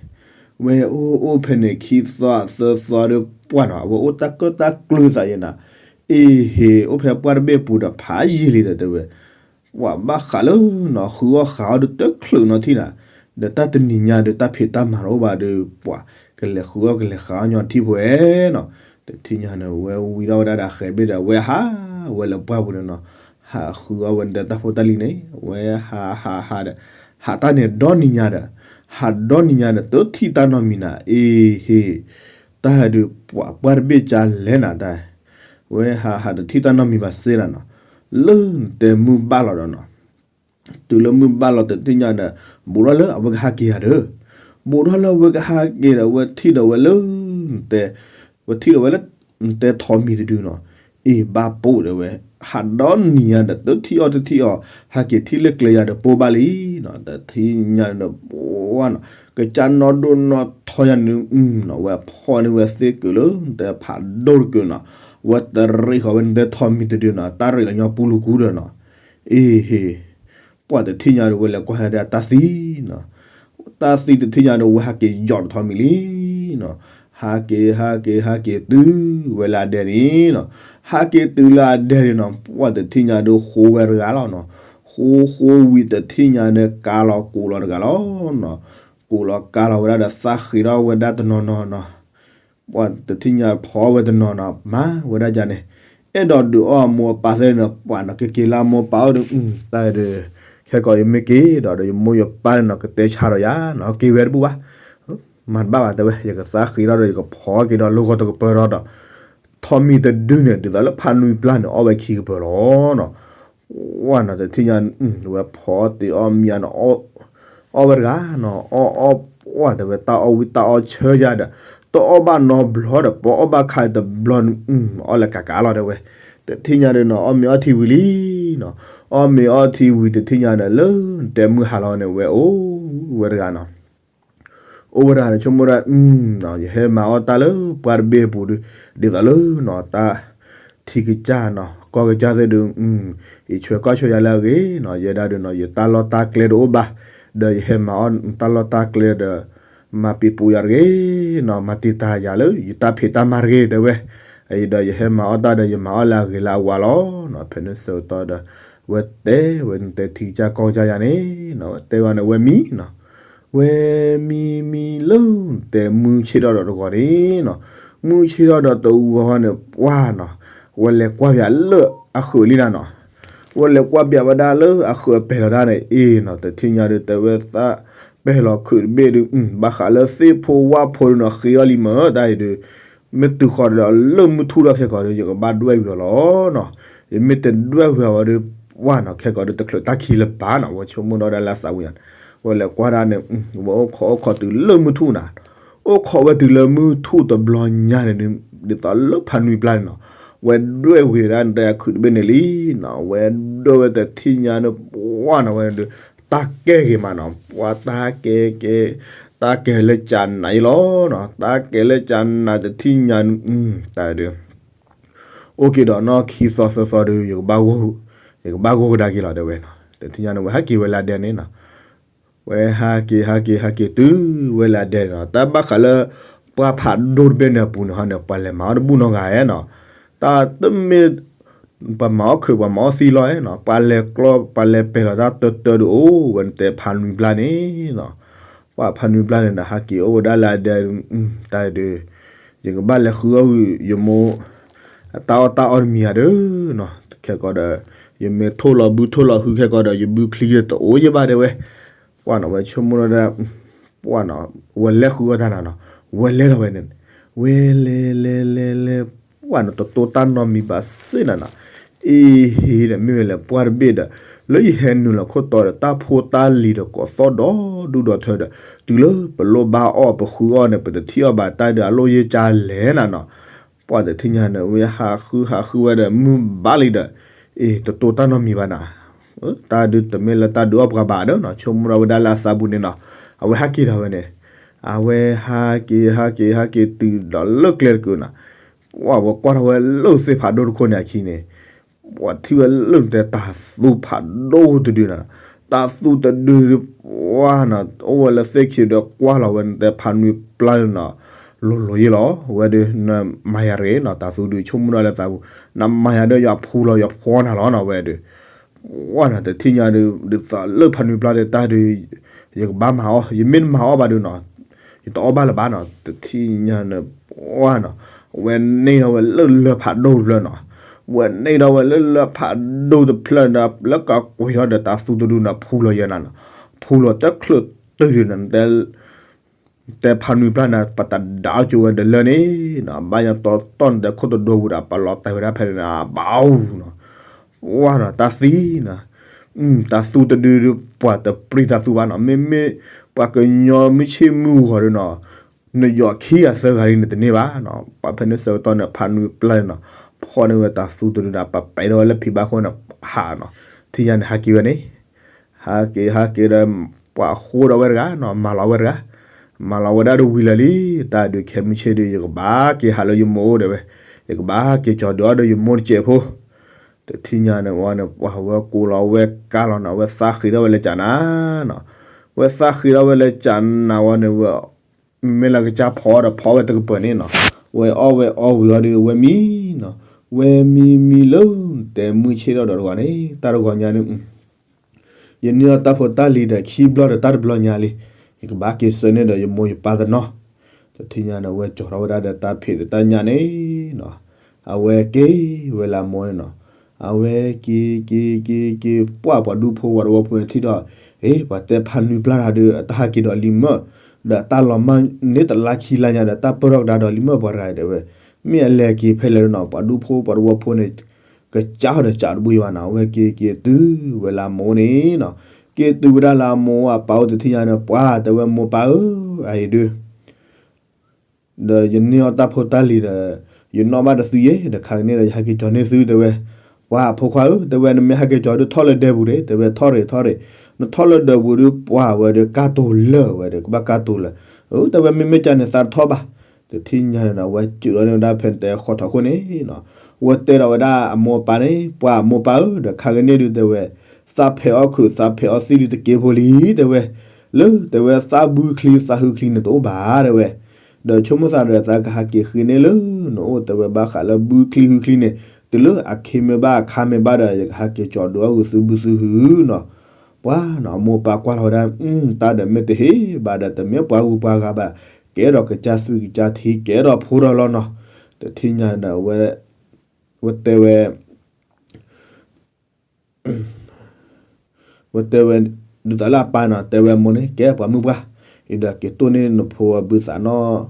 ဝဲအိၣ်အိၣ်ဖဲန့ၣ်ခံသီသၢသီဒီးပှၢ်နီၤ အဝဲအိၣ်တၢ်ကၢၣ်တၢ်ကျူသးယဲနီၤ, အ့ဟ့ၣ် အိၣ်ဖဲပှၢ်တဘ့ၣ်ပူၤဒီးဖးယံာ်လံဒီးတဲဝဲ ပှၤဘၣ်ဃးလၢနီၤ ဃုအီၣ်ဃးအီၣ်ဒုးတချုးနီၤထံၣ်နၤ, ဒီးတၢ်တနံၤညါဒုး တၢ်ဖံးတၢ်မၤတအိၣ်ဘၣ်ဒီး ပှၤကလဲၤဃုအီၣ်ကလဲၤဃးအီၣ်ညီထံဖိဧဲနီၤ, တထံၣ်ညါန့ၣ် ဝဲဝံၤထီၣ်ဝဲဒၣ်ဒီးဃဲၤဘ့ၣ်ဒီး ဝဲဟးဝဲလၢပှၢ်ပူၤန့ၣ်နီၤ, ဟးဃုအီၣ်ဝဲနတဲတၢ်ဖိတၢ်လံၤန့ၣ် ဝဲဟးဟးဟးဒီး ဟးတၢ်န့ၣ်ဒီနံၤညါဒီး ဟးဒီနံၤညါဒီး တထံၣ်တၢ်နီတမံၤနၤ အ့ဟ့ တၢ်ဟဲဒုးပှၤပှၢ်တဘ့ၣ်ကလဲၣ်နၤတၢ်, ဝဲဟးဟးတထံၣ်တၢ်နီတမံၤဘၣ်စ့ၢ်နၤနီၤ, လၢနတဲမုၢ်ဘၣ်လီၤဒီးနီၤ တုၤလၢမုၢ်ဘၣ်လီၤတထံၣ်ညါဒီး ဘူးထီၣ်လၢအဝဲကဟးက့ၤယၤဒီး, ဘူးထီၣ်လၢအဝဲကဟးက့ၤဒီး ဝဲထံၣ်ဒီးဝဲလၢ တဲ, ဝဲထံၣ်ဒီးဝဲလၢ တဲထိးမံၤတဒုနီၤ, အ့ၣ်ဘၣ်ပိာ်ဒီးဝဲ, ဟးဒီနံၤညါဒီး တထံၣ်အီၣ်တထံၣ်အီၣ်, ဟးက့ၤထံၣ်လၢကျဲယၤဒီးပိာ်ဘၣ်လံနီၤ, တထံၣ်ညါဒီး ပှၢ်နီၤ, ကစၢ်နီၣ်ဒိၣ်နီၣ်ထီယၤန့ၣ် ဝဲဖီၣ်န့ၢ်ဝဲသ့ၣ်ကုာ်လၢ တဲဖးဒိၣ်တကုာ်နီၤ, ဝဲတရံးဃီၤဝဲနတဲထိးမံၤတဒုနီၤ, တၢ်ရံးလီၤညီပူလူၤကူဒီးနီၤ, အ့ဟ့ ပှၢ်တထံၣ်ညါဒီး ဝဲလဲၤကွၢ်ဒၣ်တၢ်သံနီၤ, တၢ်သံတထံၣ်ညါဒီး ဝဲဟးက့ၤယီၤတထိးမံၤလံနီၤ, ဟးက့ၤ ဟးက့ၤ ဟးက့ၤတုၤဝဲလၢအဒဲန့ၣ်နီၤ, ဟးက့ၤတုၤလၢအဒဲန့ၣ်နီၤ, ပှၢ်တထံၣ်ညါဒီးဃိဝဲတဂၤလီၤနီၤ, ဃိဃိဝံၤတထံၣ်ညါဒီး ကါလီၤကိးလီၤတဂၤလီၤ, ကိးလီၤကါလီၤဝဲဒၣ်ဒီး သးဃ့ထီၣ်ဝဲဒၣ်တနီၤနီၤနီၤ ပှၢ်တထံၣ်ညါဖီဝဲတနီၤနီၤ မၤဝဲဒၣ်ဒ်န့ၣ်, အဲၣ်ဒိးဒုးအီၣ်အမိၢ်အပၢ်သ့ၣ်န့ၣ် ပှၢ်နီၤ ကက့ၤလၢအမိၢ်အပၢ်အိၣ်ဒီး တၢ်ဒီး ခဲကီးယမ့ၢ်က့ၤဒီး ဒီးယမိၢ်ယပၢ်န့ၣ်နီၤ ကတဲဆါဒီးယၤနီၤ က့ၤဝဲတဘူၣ်ဘၣ်, မၤတဘၣ်ဘၣ်တဲဝဲ ယကသးဃ့ထီၣ်ဒီးယကဖီက့ၤဒီးလိၣ်ဃီတကပၢၢ်ဒီး ထိးမံၤတဒုန့ၣ် ဒ်သိးလၢဖးနွံပျၢ်န့ၣ် အီၣ်ဝဲခံကပၢၢ်လီၤနီၤ ဝဲနီၤ တထံၣ်ညါ ဝဲဖီတ့ၢ်အီၣ်မံၤအါနီၤ အီၣ်ဝဲတဂၤနီၤ အီၣ်အီၣ်ပှၢ်တဲဝဲ တၢ်အီၣ်ဝံၣ်တၢ်အီၣ်ဆၢယၤဒီး တအီၣ်ဘၣ်နီတဘျီဒီး ပအီၣ်ဘၣ်ခါတဘျီန့ၣ် အီၣ်လၢကးကးလီၤတဲဝဲ, တထံၣ်ညါဒီးနီၤ အီၣ်မ့ၤအီထံဝံၤလံနီၤ, အီၣ်မ့ၤအီထံဝံၤတထံၣ်ညါဒီး လၢတဲမုၢ်ဟါလီၤန့ၣ် ဝဲအိၣ်ဝဲတဂၤနီၤ အိၣ်ဝဲဒၣ်န့ၣ် ဆိကမိၣ်ဒၣ် ယဟဲမၤအီၣ်တၢ်လၢပှၢ်တဘ့ၣ်အပူၤဒီး ဒ်သိးလၢနီၤ တၢ်ထံကစၢ်နီၤ ကီၢ်ကစၢ်သ့ၣ်ဒုး ယဆွဲကီၢ်ဆွဲယၤလၢအဂ့ၤနီၤ ယဲဒၣ်ဒုးနီၤ ယတၢ်လီၢ်တၢ်ကျဲတအိၣ်ဘၣ်, ဒီးယဟဲမၤအီၣ်တၢ်လီၢ်တၢ်ကျဲဒီး မၤပံၤပူၤယၤတဂ့ၤနီၤ မၤတံာ်တာ်ယၤလၢ ယတၢ်ဖံးတၢ်မၤတဂ့ၤတဲဝဲ, ဒီးယဟဲမၤအီၣ်တၢ်ဒီး ယမၤအီၣ်လၢအဂ့ၤလၢအဝါလီၤနီၤ ဖဲန့ၣ်ဆၢကတီၢ်ဒီး ဝဲတဲဝဲနတဲထံကစၢ်ကီၢ်ကစၢ်ယၤန့ၣ်နီၤ ဝဲတဲဂီၤန့ၣ် ဝဲမံနီၤ ဝဲမံမံလၢ တဲမုၢ်ဆ့ၣ်ထီၣ်ဒီးတဂီၤန့ၣ်နီၤ, မုၢ်ဆ့ၣ်ထီၣ်ဒီးတဂီၤန့ၣ် ပှၢ်နီၤ, ဝဲလဲၤကွၢ်ပၠးလၢအဃၢၤလံနၤနီၤ, ဝဲလဲၤကွၢ်ပၠးဝဲဒၣ်လၢအဃၢၤအပဲာ်လီၤဒၣ်န့ၣ် အ့ၣ်နီၤ တထံၣ်ညါဒီး တဲဝဲသးပဲာ်လီၤခုးတဘ့ၣ်ဒုး ဘၣ်ဃးလၢသ့ၣ်ဖိဝၣ်ဖိဒုးနီၤ ဃ့အီၣ်လံမၢ် တၢ်အံၤဒုး မ့ၢ်တုၤဃီၤဒီးလၢမုၢ်ထူၣ်ဒီးခဲကီးဒီး ယကဘၣ်ဒွဲၣ်ဝံၤအီၤလီၤနီၤ, ယမ့ၢ်တဒွဲၣ်ဝံၤအီၤဝဲဒီး ပှၢ်နီၤ ခဲကီးဒီးတချုးတၢ်ခံလၢၤဘၣ်နီၤ ဝဲဆိကမိၣ်ဒီးဒၣ်လၢအသးဝံၤန့ၣ်, ဝဲလဲၤကွၢ်ဒၣ်န့ၣ် ဝဲအိၣ်ခိးအိၣ်ခိးတုၤလၢမုၢ်ထူၣ်နၤ, အိၣ်ခိးဝဲတုၤလၢမုၢ်ထူၣ်တဘျီညါန့ၣ် ဒ်သိးလၢဖးနွံပျၢ်န့ၣ်နီၤ, ဝဲဒွဲၣ်ဝံၤဒၣ်နတဲခုးတဘ့ၣ်န့ၣ်လံနီၤ, ဝဲဒွဲၣ်ဝဲတထံၣ်ညါဒီး ပှၢ်နီၤ ဝဲဒုး တၢ်ကဲဂ့ၤမးနီၤ ပှၢ်တၢ်ကဲကဲ တၢ်ကဲလၢကၠးနးအံၤလီၤနီၤ တၢ်ကဲလၢကၠးနးတထံၣ်ညါ တၢ်ဒုး အိၣ်က့ၤဒီးနီၢ်ခံသီသၢသီဒီး ယကဘၣ်ဂိၢ် ယကဘၣ်ဂိၢ်ကဒါက့ၤလီၤတဲဝဲနီၤ, တထံၣ်ညါန့ၣ် ဝဲဟးက့ၤဝဲလၢအဒဲန့ၣ်နီၤ, ဝဲဟးက့ၤဟးက့ၤဟးက့ၤတုၤဝဲလၢအဒဲန့ၣ်နီၤ, တၢ်ဘၣ်ဃးလၢ ပှၢ်ဖးဒိၣ်တဘ့ၣ်န့ၣ်အပူၤန့ၣ်ဟီန့ၣ် ပှၤလဲၤမၤအီၣ်တဘူၣ်နီတဂၤဧါနီၤ, တၢ်တမ့ၢ် ပှၤမၤအီၣ်ခုးပှၤမၤအီၣ်သံလီၤဧါနီၤ, ပှၤလဲၤကျီ ပှၤလဲၤပဲာ်လီၤတၢ်တၢတၢဒီးအိၣ်ဝဲနတဲဖးနွံပျၢ်န့ၣ်နီၤ, ပှၢ်ဖးနွံပျၢ်န့ၣ်ဒီး ဟးက့ၤအိၣ်ဝဲဒၣ်လၢအဒဲ တၢ်အံၤဒီး ယကဘၣ်လဲၤဃုအီၣ်ဂုာ် ယမိၢ် တၢ်အီၣ်တၢ်အီတမံၤဧါဒီးနီၤ, ခဲကီးဒီး ယမ့ၢ်ထိၣ်လီၤဘုထိၣ်လီၤဟုခဲကီးဒီး ယဘုချံဒီးတအိၣ်ယဘၣ်တဲဝဲ, ပှၢ်နီၤ ဝဲဆိကမိၣ်ဒီး ပှၢ်နီၤ ဝဲလဲၤဃုအီၣ်တၢ်နၤနီၤ, ဝဲလဲၤလီၤဝဲန့ၣ် ဝဲလဲၤလဲၤလဲၤလဲၤ ပှၢ်နီၤ တတိၢ်တၢ်နီတမံၤဘၣ်စ့ၢ်နၤနီၤ, အ့ဟ့ဒီး မ့ၢ်ဝဲလဲၤပှၢ်တဘ့ၣ်ဒီး လၢယဟဲနုာ်လီၤခိၣ်တီဒီး တၢ်ဖိတၢ်လံၤဒီး ကိးသီၣ်ဒီဒူၣ်ဒီထၢဒီး တုၤလၢပလိၣ်ဘၣ်အီၣ်ပဃုအီၣ်န့ၣ် ပတထံၣ်အီၣ်ဘၣ်တၢ်ဒီး အလိၣ်ယ့ၢ်ကၢ်လဲၣ်နၤနီၤ, ပှၢ်တထံၣ်ညါန့ၣ် ဝဲဟးဃုဟးဃုဝဲဒီး မုၢ်ဘၣ်လံဒီး အ့ တတိၢ်တၢ်နီတမံၤဘၣ်နၤ, တၢ်ဒုးတမ့ၢ်လၢတၢ်ဒုးအီၣ်ပှၤဘၣ်ဒီးနီၤ, ဆိကမိၣ်ဒီးဝဲဒၣ်လၢအသးပူၤန့ၣ်နီၤ, အဝဲဟးက့ၤဒီးဝဲန့ၣ်, အဝဲဟးက့ၤဟးက့ၤဟးက့ၤတုၤဒီးလၢကျဲတကုာ်နီၤ, ပှၢ်ဝဲကွၢ်ထီၣ်ဝဲလၢသ့ၣ်ဖးဒိၣ်တခိၣ်န့ၣ်အခံန့ၣ် ပှၢ်ထံၣ်ဝဲလၢနတဲတၤသူဖးဒိၣ်တဒုနီၤ, တၤသူတဒု ပှၢ်နီၤ အိၣ်ဝဲလၢသ့ၣ်ခံဒီးကွၢ်လီၤဝဲနတဲဖးနွံပျၢ်န့ၣ်နီၤ, လိၤလိၤယ့ၢ်လီၤ, ဝဲဒုး နမၤယၤတဂ့ၤနီၤ, တၤသူဒုး ဆိကမိၣ်ဒၣ်လၢသးပူၤ နမၤယၤဒီးယဖူလီၤယဖီနၤလီၤနီၤ, ဝဲဒုး ပှၢ်နီၤ တထံၣ်ညါဒုး ဒ်သိးလၢဖးနွံပျၢ်ဒီးတၢ်ဒုး ယကဘၣ်မၤအီၣ်, ယမ့ၢ်တမၤအီၣ်ဘၣ်ဒုးနီၤ, ယတအီၣ်ဘၣ်လၢၤဘၣ်နီၤ. တထံၣ်ညါန့ၣ် ပှၢ်နီၤ, ဝဲန့ၢ်ထီၣ်ဝဲလၢလၢၢ်ဖးဒိၣ်တဖျၢၣ်နီၤ. ဝဲန့ၢ်ထီၣ်ဝဲလၢလၢၢ်ဖးဒိၣ်တဖျၢၣ်ဒီး လၢကကွံာ်ထီၣ်ဒီးတၢ်သူတဒုနီၤ ဖူလီၤယဲနၤနီၤ. ဖူလီၤတချုးတုၤဒုနီၤ တဲဖးနွံပျၢ်န့ၣ် ပတဒၣ်အီၣ်ကၠိဝဲဒီးလၢန့ၣ်နီၤ, ဘၣ်ယၤတီတီန့ၣ်တဲခိၣ်တဒိပူၤဒီး ပလီၤတဲာ်ဝဲဒၣ်ဖဲန့ၣ်နီၤ ဘၣ်အူနီၤ. ဝါနီၤ တၢ်သံနီၤ, တၢ်သူတဒုဒု ပှၤတပြံတၢ်သူဘၣ်နီၤ, မ့မ့ၢ်ပှၤကညီမုၢ်ဆ့ၣ်မုၢ်ဂီၤဒုနီၤ, နယီၤခံဂၤသၢဂၤလံန့ၣ်တန့ၢ်ဘၣ်နီၤ. ပှၤဖဲန့ၣ်ဆၢကတီၢ်န့ၣ် ဖးနွံပျၢ်န့ၣ်နီၤ, ဖီၣ်န့ၢ်ဝဲတၢ်သူတဒုန့ၣ် ပပဲာ်ထီၣ်ဝဲလၢဖံးဘၣ်ဃိန့ၣ် ဟးနီၤ, ထံၣ်ညါန့ၣ်ဟးက့ၤဝဲန့ၣ် ဟးက့ၤဟးက့ၤဒီး ပှၤဃိဒီးဝဲတဂၤနီၤ, မၤလီၤဝဲတဂၤ, မၤလီၤဝဲဒၣ်ဒီးဝံၤလၢာ်လံ, တၢ်ဒုးခဲမုၢ်ဆ့ၣ်ဒုး ယကဘၣ်က့ၤဟးလၢယမိၢ်အိၣ်တဲဝဲ, ယကဘၣ်က့ၤကၠီၤဒုးအီၣ်ဒီးယမိၢ်တစဲးဖိ, တထံၣ်ညါန့ၣ်ဝဲန့ၣ် ပှၤဝဲကိးလီၤဝဲကါလီၤနီၤ, ဝဲသးဃ့ထီၣ်ဝဲလၢကၠးနၤနီၤ, ဝဲသးဃ့ထီၣ်ဝဲလၢကၠးနၤဝဲန့ၣ် ဝဲ မ့ၢ်လၢကစၢ်ဖီအီၣ်ဒီးဖီအီၣ်ဝဲတကပၤန့ၣ်နီၤ, ဝဲအီၣ်ဝဲအီဝံၤအီၤဒီး ဝဲမံနီၤ, ဝဲမံမံလၢ တဲမုၢ်ဆ့ၣ်ထီၣ်ဒီးတဂီၤန့ၣ် တၢ်တဂီၤညါန့ၣ် ယန့ၢ်အီၣ်တၢ်ဖိတၢ်လံၤဒီးခံဘျီဒီးတၢ်တဘျီညါလံ, ယကဘၣ်က့ၤဆၢန့ၢ်ဒီးယမိၢ်ယပၢ်တနီၤ, တထံၣ်ညါန့ၣ် ဝဲကၠီၤထီၣ်ဝဲဒၣ်ဒီးတၢ်ဖံးဒီးတၢ်ညၣ်န့ၣ်နီၤ, အဝဲက့ၤဝဲလၢအမိၢ်န့ၣ်နီၤ, အဝဲက့ၤက့ၤက့ၤက့ၤ ပှၢ်ပှၤဒူဖိပှၤတဝီဖိန့ၣ်ထံၣ်ဒီး, အ့ ပှၤတဲဖးနွံပျၢ်တၢ်ဒီး အတၢ်ဟးက့ၤဒီးလံၤမၢၢ်, ဒီးတၢ်လီၤမၢ်န့ၢ်တလါခံလါညါဒီး တၢ်ပၢၢ်ထီၣ်ကဒါဒီးလံၤမၢၢ်ပှၤတဂၤတဲဝဲ, မ့ၢ်အလဲၤက့ၤဖဲလဲၣ်နီၤ, ပှၤဒူဖိပှၤတဝီဖိန့ၣ် ကစၢ်ဒီးစးတဘူၣ်ယဘၣ်နီၤ, အဝဲက့ၤက့ၤတုၤဝဲလၢအမိၢ်န့ၣ်နီၤ, က့ၤတုၤဝဲဒၣ်လၢအမိၢ်အပၢ်အိၣ်တထံၣ်ညါန့ၣ် ပှၢ်တဲဝဲမိၢ်ပၢ်ဧၢ, အအံၤဒုး ဒီးယန့ၢ်အီၣ်တၢ်ဖိတၢ်လံၤဒီး ယနီၣ်ဘၣ်ဒီးသုယဲၢ်, ဒီးခါကန့ၣ်ဒီး ယဟဲက့ၤကၠီၤန့ၢ်သုတဲဝဲ, ပှၢ်အဖိခွါဧၢ, တဲဝဲနမ့ၢ်ဟဲက့ၤကၠီၤဒုးထီၣ်လၢဒဲပူၤဒၣ်, တဲဝဲထီၣ်ရ့ၣ်ထီၣ်ရ့ၣ်, နထီၣ်လၢဒဲပူၤဒုးပှၢ်ဝဲဒီးကါတိၤလၢာ်ဝဲဒီး ကဘၣ်ကါတိၤလၢာ်, တဲဝဲမ့မ့ၢ်ကန့ၣ်သးတထီၣ်ဘၣ်, တထံၣ်ညါန့ၣ်ဒီး ဝဲစၢၤလီၤန့ၢ်ဝဲဒၣ်ဖဲန့ၣ်တဲဃီထီၣ်ခိၣ်န့ၣ်နီၤ, ဝဲတဲဒီးဝဲဒၣ်အမိၢ်အပၢ်န့ၣ် ပှၢ်အမိၢ်ပၢ်ဧၢ, ဒီးခါကန့ၣ်ဒုးတဲဝဲ, သးဖဲးအီၣ်ခုးသးဖဲးအီၣ်သံၣ်ဒုးတက့ၢ်ဖိလံ, တဲဝဲ, လၢတဲဝဲသးဘုချံသးဟုချံန့ၣ်တအိၣ်ဘၣ်တဲဝဲ, ဒီးဆိကမိၣ်သးဒီးသးကဟးက့ၤဃ့န့ၢ်လၢ နအိၣ်တဲဝဲဘၣ်ဃးလၢဘုချံဟုချံန့ၣ်, တုၤလၢအခ့မ့ၢ်ဘၣ်အခါမ့ၢ်ဘၣ်ဒီး ယကဟးက့ၤကၠီၤဒုးအီၣ်ဂုာ်သုဘုသုဟုနီၤ, ပှၢ်နီၤ အမိၢ်ပၢ်ကွၢ်လီၤဝဲဒၣ်, တၢ်ဒီးမ့ၢ်တဟ့ၣ်ဘၣ်ဒီး တမ့ၢ်ပှၤဂုၤပှၤဂၤဘၣ်, ကဲထီၣ်ကစၢ်သွံၣ်ကစၢ်ထံ ကဲထီၣ်ဖိထီၣ်လီၤနီၤ, တထံၣ်ညါဒီး ဝဲတဲဝဲ ဝဲတဲဝဲ, ဒုးသးလၢအပၢ်နီၤ, တဲဝဲအမိၢ်န့ၣ် ကဲပှၤမုၣ်ပှၢ်, အံၤဒီးက့ၤတိၢ်န့ၢ်နဖိအဘုသးနီၤ,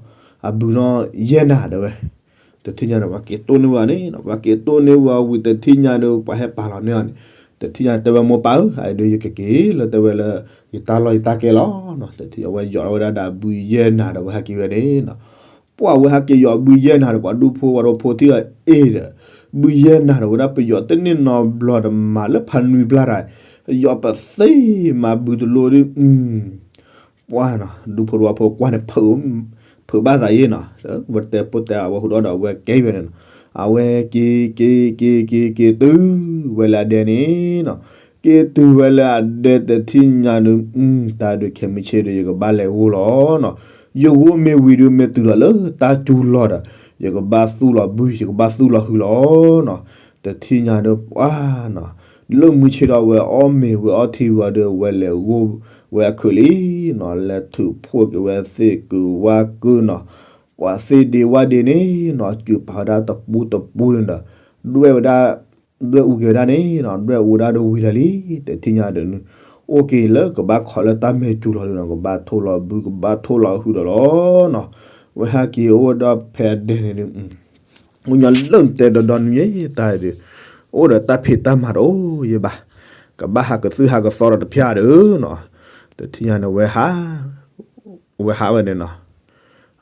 အဘုနီၤယဲၢ်နၤတဲဝဲ, တထံၣ်ညါန့ၣ် ပှၤက့ၤတိၢ်န့ၢ်ဝဲအီၤန့ၣ်, ပှၤက့ၤတိၢ်န့ၢ်ဝဲအီၤဝံၤ တထံၣ်ညါဒီး ပှၤဟဲပာ်လီၤန့ၢ်အီၤန့ၣ်, တထံၣ်ညါတဲဝဲမိၢ်ပၢ်ဧၢ, အအံၤဒီးယကက့ၤလၢတဲဝဲလၢ ယတၢ်လီၢ်ယတၢ်ကျဲလီၤနီၤ, တထံၣ်အဝဲယီၤလီၤဝဲဒၣ်ဒီးအဘုယဲၢ်နၤဒီး ဝဲဟဲက့ၤဝဲန့ၣ်နီၤ ပှၢ်ဝဲဟဲက့ၤယီၤဘုယဲၢ်နၤဒီး ပှၤဒူဖိပှၤဒိဖိထံၣ်အီၤအ့ၣ်ဒီး, ဘုယဲၢ်နၤဒီးဝဲဒၣ်ပယီၤတန့ၢ်နီတဘျီဒီးမၤလၢဖးနွံပျၢ်တၢ်, ယီၤပသ့မၤဘုတလိဒီး, ပှၢ်နီၤ ဒူဖိတဝီဖိကွၢ်န့ၣ် ဖုးဘၣ်သးယ့ၢ်နီၤ, ဝဲတဲပိာ်တဲအဝဲဟူးဒီးဒီးအဝဲက့ၤဝဲန့ၣ်နီၤ, အဝဲက့ၤက့ၤက့ၤက့ၤက့ၤတုၤဝဲလၢအဒဲန့ၣ်နီၤ, က့ၤတုၤဝဲလၢအဒဲတထံၣ်ညါဒီး, တၢ်ဒုးခဲမုၢ်ဆ့ၣ်ဒီး ယကဘၣ်လဲၤဂိၢ်လီၤနီၤ, ယဂိၢ်မ့ၢ်ဝံၤဒီးမ့ၢ်တုၤလီၤလၢတၢ်စူၤလီၤဒီး, ယကဘၣ်သူၣ်လီၤဘု ယကဘၣ်သူၣ်လီၤဟုလီၤနီၤ, တထံၣ်ညါဒီးပှၢ်နီၤ, လၢမုၢ်ဆ့ၣ်ဒီးဝဲအီၣ်မ့ၤဝဲအီထံဝဲဒီး ဝဲလဲၤဂိၢ်ဝဲအခုးလံနီၤ, လဲၤထုးဖှိၣ်က့ၤဝဲသ့ၣ်ကုၤဝါကုၤနီၤ, ပှၤသ့ၣ်ဒ့ဝါဒ့န့ၣ်နီၤ စူးပာ်ဝဲဒၣ်တပူတပူန့ၣ်ဒီး, ဒွဲၣ်ဝဲဒၣ် ဒွဲၣ်အူက့ၤဝဲဒၣ်န့ၣ်နီၤ, ဒွဲၣ်အူဒၣ်ဒီးဝံၤလၢာ်လံ, တထံၣ်ညါဒီးနုၤ, အိၣ်က့ၤလၢကဘၣ်ခိးလၢတၢ်မဲာ်စူၤလီၤဒီးနီၤ, ကဘၣ်ထိၣ်လီၤဘု ကဘၣ်ထိၣ်လီၤဟုဒီးလီၤနီၤ, ဝဲဟဲက့ၤအိၣ်ဒီးဖဲအဒဲန့ၣ်ဒီး, အိၣ်ညီလၢနတဲဒီးဒီနုၤယဲၢ်တၢ်ဒီး, အိၣ်ဒီးတၢ်ဖံးတၢ်မၤတအိၣ်ယဲၢ်ဘၣ်, ကဘၣ်ဟးကသုၣ်ဟးကသီဒီးတဖၣ်ဒီးနီၤ, တထံၣ်ညါန့ၣ်ဝဲဟး, ဝဲဟးဝဲန့ၣ်နီၤ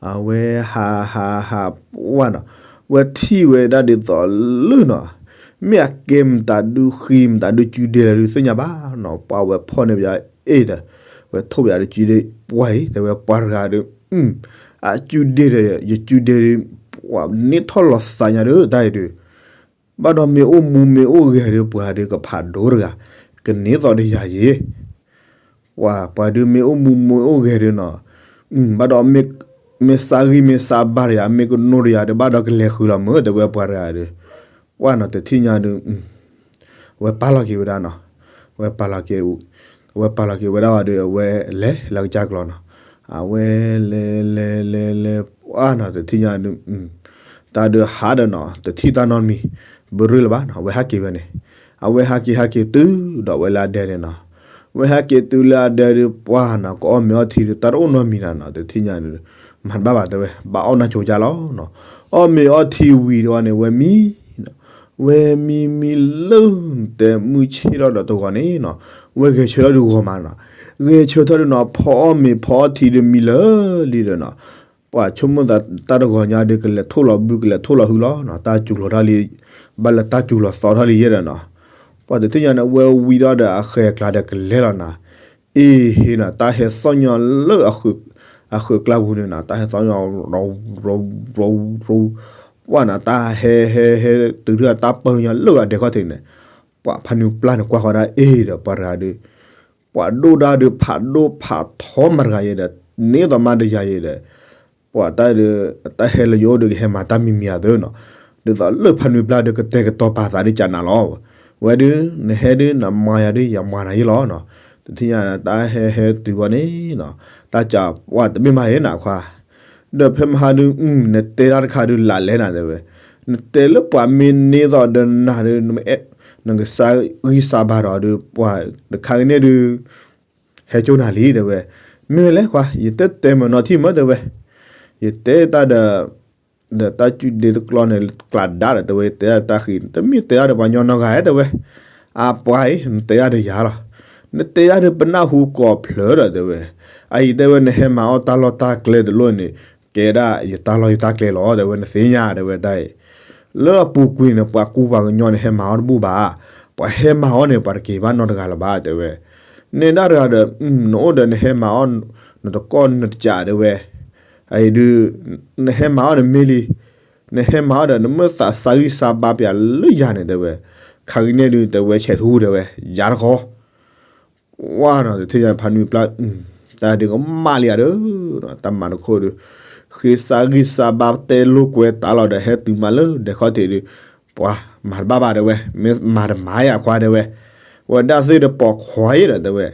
အဝဲဟးဟးဟးပှၢ်နီၤ, ဝဲထံၣ်ဝဲဒၣ်ဒ်သိးလၢနီၤ, မ့ၢ်အကဲမတၤဒုးဃံ မတၤဒုးစုဒ့လၢဒုးသ့ၣ်ညါဘၣ်နီၤ, ပှၢ်ဝဲဖီၣ်န့ၢ်ပယီၤအ့ၣ်ဒီး, ဝဲထိၣ်ပယီၤဒုးစုဒ့ပှၢ်အံၤ တဲဝဲပှၢ်တဂၤဒီး, အစုဒ့ဒီး ယစုဒ့ဒီး, ပှၢ်န့ၢ်ထီၣ်လီၤသးညါဒီးတၢ်အံၤဒီး ဘၣ်ဒီးမ့ၢ်အိၣ်မူမ့ၢ်အိၣ်ဂဲၤဒီးပှၤဒီးကဖးဒိၣ်တဂၤ, ကန့ၢ်သိးဒီးယၤယ့ၢ်, ပှၤ ပှၤဒုးမ့ၢ်အိၣ်မူမ့ၢ်အိၣ်ဂဲၤဒီးနီၤ, ဘၣ်ဒီး မ့ၢ်စးဂံၢ်မ့ၢ်စးဘါဒီးယၤ မ့ၢ်ကနိးဒီးယၤဒီး ဘၣ်ဒီးကလဲၤဃုာ်လီၤမ့ၢ် တဲဝဲပှၤတဂၤဒီး, ပှၢ်နီၤ တထံၣ်ညါဒီး ဝဲပာ်လီၤက့ၤဝဲဒၣ်နီၤ, ဝဲပာ်လီၤက့ၤ, ဝဲပာ်လီၤက့ၤဝဲဒၣ်ဝဲဒီး အဝဲလဲၤလၢကစၢ်ကျီနီၤ, အဝဲလဲၤလဲၤလဲၤလဲၤ ပှၢ်နီၤ တထံၣ်ညါဒုး တၢ်ဒုးဟးဒီးနီၤ တထံၣ်တၢ်နီတမံၤ ဘၣ်ရ့ၣ်လၢၤဘၣ်နီၤ အဝဲဟးက့ၤဝဲန့ၣ် အဝဲဟးက့ၤဟးက့ၤတုၤဒီးဝဲလၢအဒဲန့ၣ်နီၤ ဝဲဟဲက့ၤတုၤလၢအဒဲဒုး ပှၢ်နီၤ ကအီၣ်မ့ၤအီထံဒုး တၢ်တအိၣ်နီတမံၤနီၤနီၤ တထံၣ်ညါဒုး မၤတဘၣ်ဘၣ်တဲဝဲ ဘၣ်အီၣ်နၢ်ကၠိကၢ်လီၤနီၤ အီၣ်မ့ၤအီထံဝံၤဒီးန့ၣ် ဝဲမံနီၤ ဝဲမံမံလၢ တဲမုၢ်ဆ့ၣ်ထီၣ်ဒီးတဂီၤန့ၣ်နီၤ ဝဲဂဲၤဆၢထၢၣ်ဒုးဂီၤမးနီၤ ဂဲၤဆၢထၢၣ်ဒုးနီၤ ဖီအီၣ်မ့ၤဖီအီထံဒုးမံလၢာ်လံဒီးနီၤ ပှၤဆိကမိၣ်သးတၢ်တဂီၤညါဒုး ကလဲၤထိၣ်လီၤဘု ကလဲၤထိၣ်လီၤဟုလီၤနီၤ တၢ်စူၤလီၤထီၣ်လံ ဘၣ်လၢတၢ်စူၤလီၤသီထီၣ်လံယဲဒီးနီၤ ပှၤတထံၣ်ညါန့ၣ် ဝဲဝံၤဒီးဒီးအဃဲၤကျါဒီးကလဲၤလီၤနီၤ အ့ဟ့နီၤ တၢ်ဟဲသီၣ်ညီလၢ အဃုးကျါပူၤန့ၣ်နီၤ တၢ်ဟဲသီၣ်ညီ ပှၢ်နီၤ တၢ်ဟဲဟဲဟဲတုၤဒုးတၢ်ပၢညီလၢအဒဲခီၣ်ထံးန့ၣ် ပှၤဖးနုာ်ပျၢ်န့ၣ်ကွၢ်ဃီဒၣ်အ့ဒီး ပှၤတဂၤဒုး ပှၤဒိၣ်ဒၣ်ဒုးဖးဒိၣ်ဖးထီမၤတဂၤယဲဒီး န့ၢ်သိးမါတယၤယဲဒီး ပှၤတၢ်ဒုး တၢ်ဟဲလၢယအိၣ်ဒုးကဟဲမၤတၢ်မံၤမံၤအသိးနီၤ ဒ်သိးလၢဖးနုာ်ပျၢ်ဒုးကတဲာ်ကတီၤပာ်သးဒ်ကနၤလီၤ ဝဲဒုး နဟဲဒုးနမၤယၤဒုး ယမၤနၤယဲလီၤနီၤ တထံၣ်ညါတၢ်ဟဲဟဲတုၤဝဲန့ၣ်နီၤ တၢ်စးပှၢ်တမ့ၢ်မးယဲနခွါ ဒီးဖဲမဟါဒုး နတဲတၢ်တခါဒုးလးလဲနၤတဲဝဲ နတဲလၢပှၤမ့ၢ်န့ၢ်သိးဒီးနၤဒုး နကစၢ်ဂံၢ်စၢ်ဘါဒီးဒုး ပှၤတခါကန့ၣ်ဒုး ဟဲကၠိနၤလံတဲဝဲ မ့ၢ်ဝဲလဲၣ်ခွါ ယတတဲမ့ၢ်နီၢ်ထံၣ်မ့ၢ်တဲဝဲ ယတဲတၢ်ဒီး ဒီးတၢ်စုဒ့တကျီန့ၣ် ကျးဒါဒီးတဲဝဲ ယတဲတၢ်ဃံ တမ့ၢ်တဲတၢ်ဒီးပှၤညီနီတဂၤတဲဝဲ အပှၤအံၤ နတဲတၢ်ဒီးယၤလီၤ နတဲတၢ်ဒီးပနၢ်ဟူကိးဖျၢၣ်ဒီးတဲဝဲ အအံၤတဲဝဲ နဟဲမၤအီၣ်တၢ်လီၢ်တၢ်ကျဲတလိၣ်န့ၣ် ကဲဒၣ်ယတၢ်လီၢ်ယတၢ်ကျဲလီၤ တဲဝဲ နသ့ၣ်ညါတဲဝဲတၢ်အံၤ လၢအပူၤကွံာ်န့ၣ် ပှၤကူပှၤကညီန့ၣ် ဟဲမၤအီၣ်တဘူၣ်ဘၣ်, ပှၤဟဲမၤအီၣ်န့ၣ် ပှၤတက့ၤဘၣ်နီတဂၤလၢၤဘၣ် တဲဝဲ. နဲဒၣ်တဂၤဒီး နအိၣ်ဒီးနဟဲမၤအီၣ် နတကီၢ်နတကး တဲဝဲ. အအံၤဒုး နဟဲမၤအီၣ်န့ၣ်မ့ၢ်လံ, နဟဲမၤအီၣ်ဒီး နမ့ၢ်သးစၢ်ဂံၢ်စၢ်ဘါပၠးလၢယၤန့ၣ် တဲဝဲ. ခါကနံၣ်ဒုး တဲဝဲ ဆဲးထူ တဲဝဲ ယၤတခီ ဝါနီၤ တထံၣ်ညါဖးနွံပျၢ် တၢ်ဒုးကမၣ်လံဧါဒီး တၢ်မၤတခိၣ်ဒုး ဃ့စၢ်ဂံၢ်စၢ်ဘါတဲလိာ်ကွဲတၢ်လီၤဒီး ဟဲတုၤမးလၢဒဲးခီၣ်ထံးဒုး ပှၤမၤတဘၣ်ဘၣ် တဲဝဲ, မ့ၢ်မၤတမၤယၤခွါ တဲဝဲ. ဝဲဒၣ်သ့ၣ်ဒီးပိာ်ခွါယဲဒီး တဲဝဲ.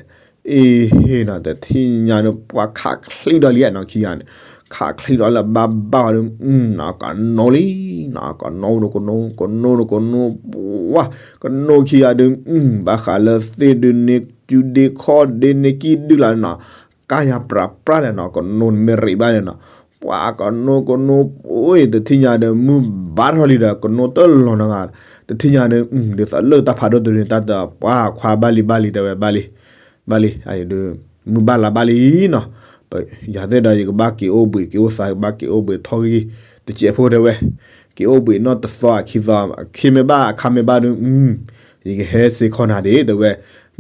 အ့ဟ့နီၤ တထံၣ်ညါန့ၣ် ပှၤခးချံဒီးလံနီၤ ခံဂၤန့ၣ် ခးချံဒီးလၢဘၣ်ဘၣ်အီၤဒုး နီၤ ကနိလံနီၤ ကနိဒုး ကနိ ကနိဒုး ကနိ ပှၤ ကနိခံဂၤဒုး ဘၣ်ဃးလၢသ့ၣ်ဒုးန့ၢ်စုဒ့ခီၣ်ဒ့န့ၢ်ကံၢ်ဒုၣ်လၢနီၤ ကါယၤပြးပြးလဲၣ်နီၤ ကနိနမ့ၢ်ရံးဘၣ်န့ၣ်နီၤ ပှၤကနိကနိ အိၣ် တထံၣ်ညါဒီး မုၢ်ဘါထီၣ်လံဒီး ကနိတလီၤနီတဂၤ တထံၣ်ညါန့ၣ် ဒ်သိးလၢတၢ်ဖးဒိၣ်တဒုန့ၣ် တၢ်တပှၤခွါဘၣ်လံဘၣ်လံ တဲဝဲ ဘၣ်လံ ဘၣ်လံ အံၤဒုး မုၢ်ဘၣ်လါဘၣ်လံနီၤ ယၤသ့ၣ်ဒီး ယကဘၣ်က့ၤအိၣ်ဘှံးက့ၤအိၣ်သါ ယကဘၣ်က့ၤအိၣ်ဘှံးထီၣ်ဂံၢ်တစဲးဖိ တဲဝဲ. က့ၤအိၣ်ဘှံးနီၢ်တသီအခံသီ အခ့မ့ၢ်ဘၣ်အခါမ့ၢ်ဘၣ်ဒုး ယကဟဲစ့ၢ်ကီးနၤဒံး တဲဝဲ.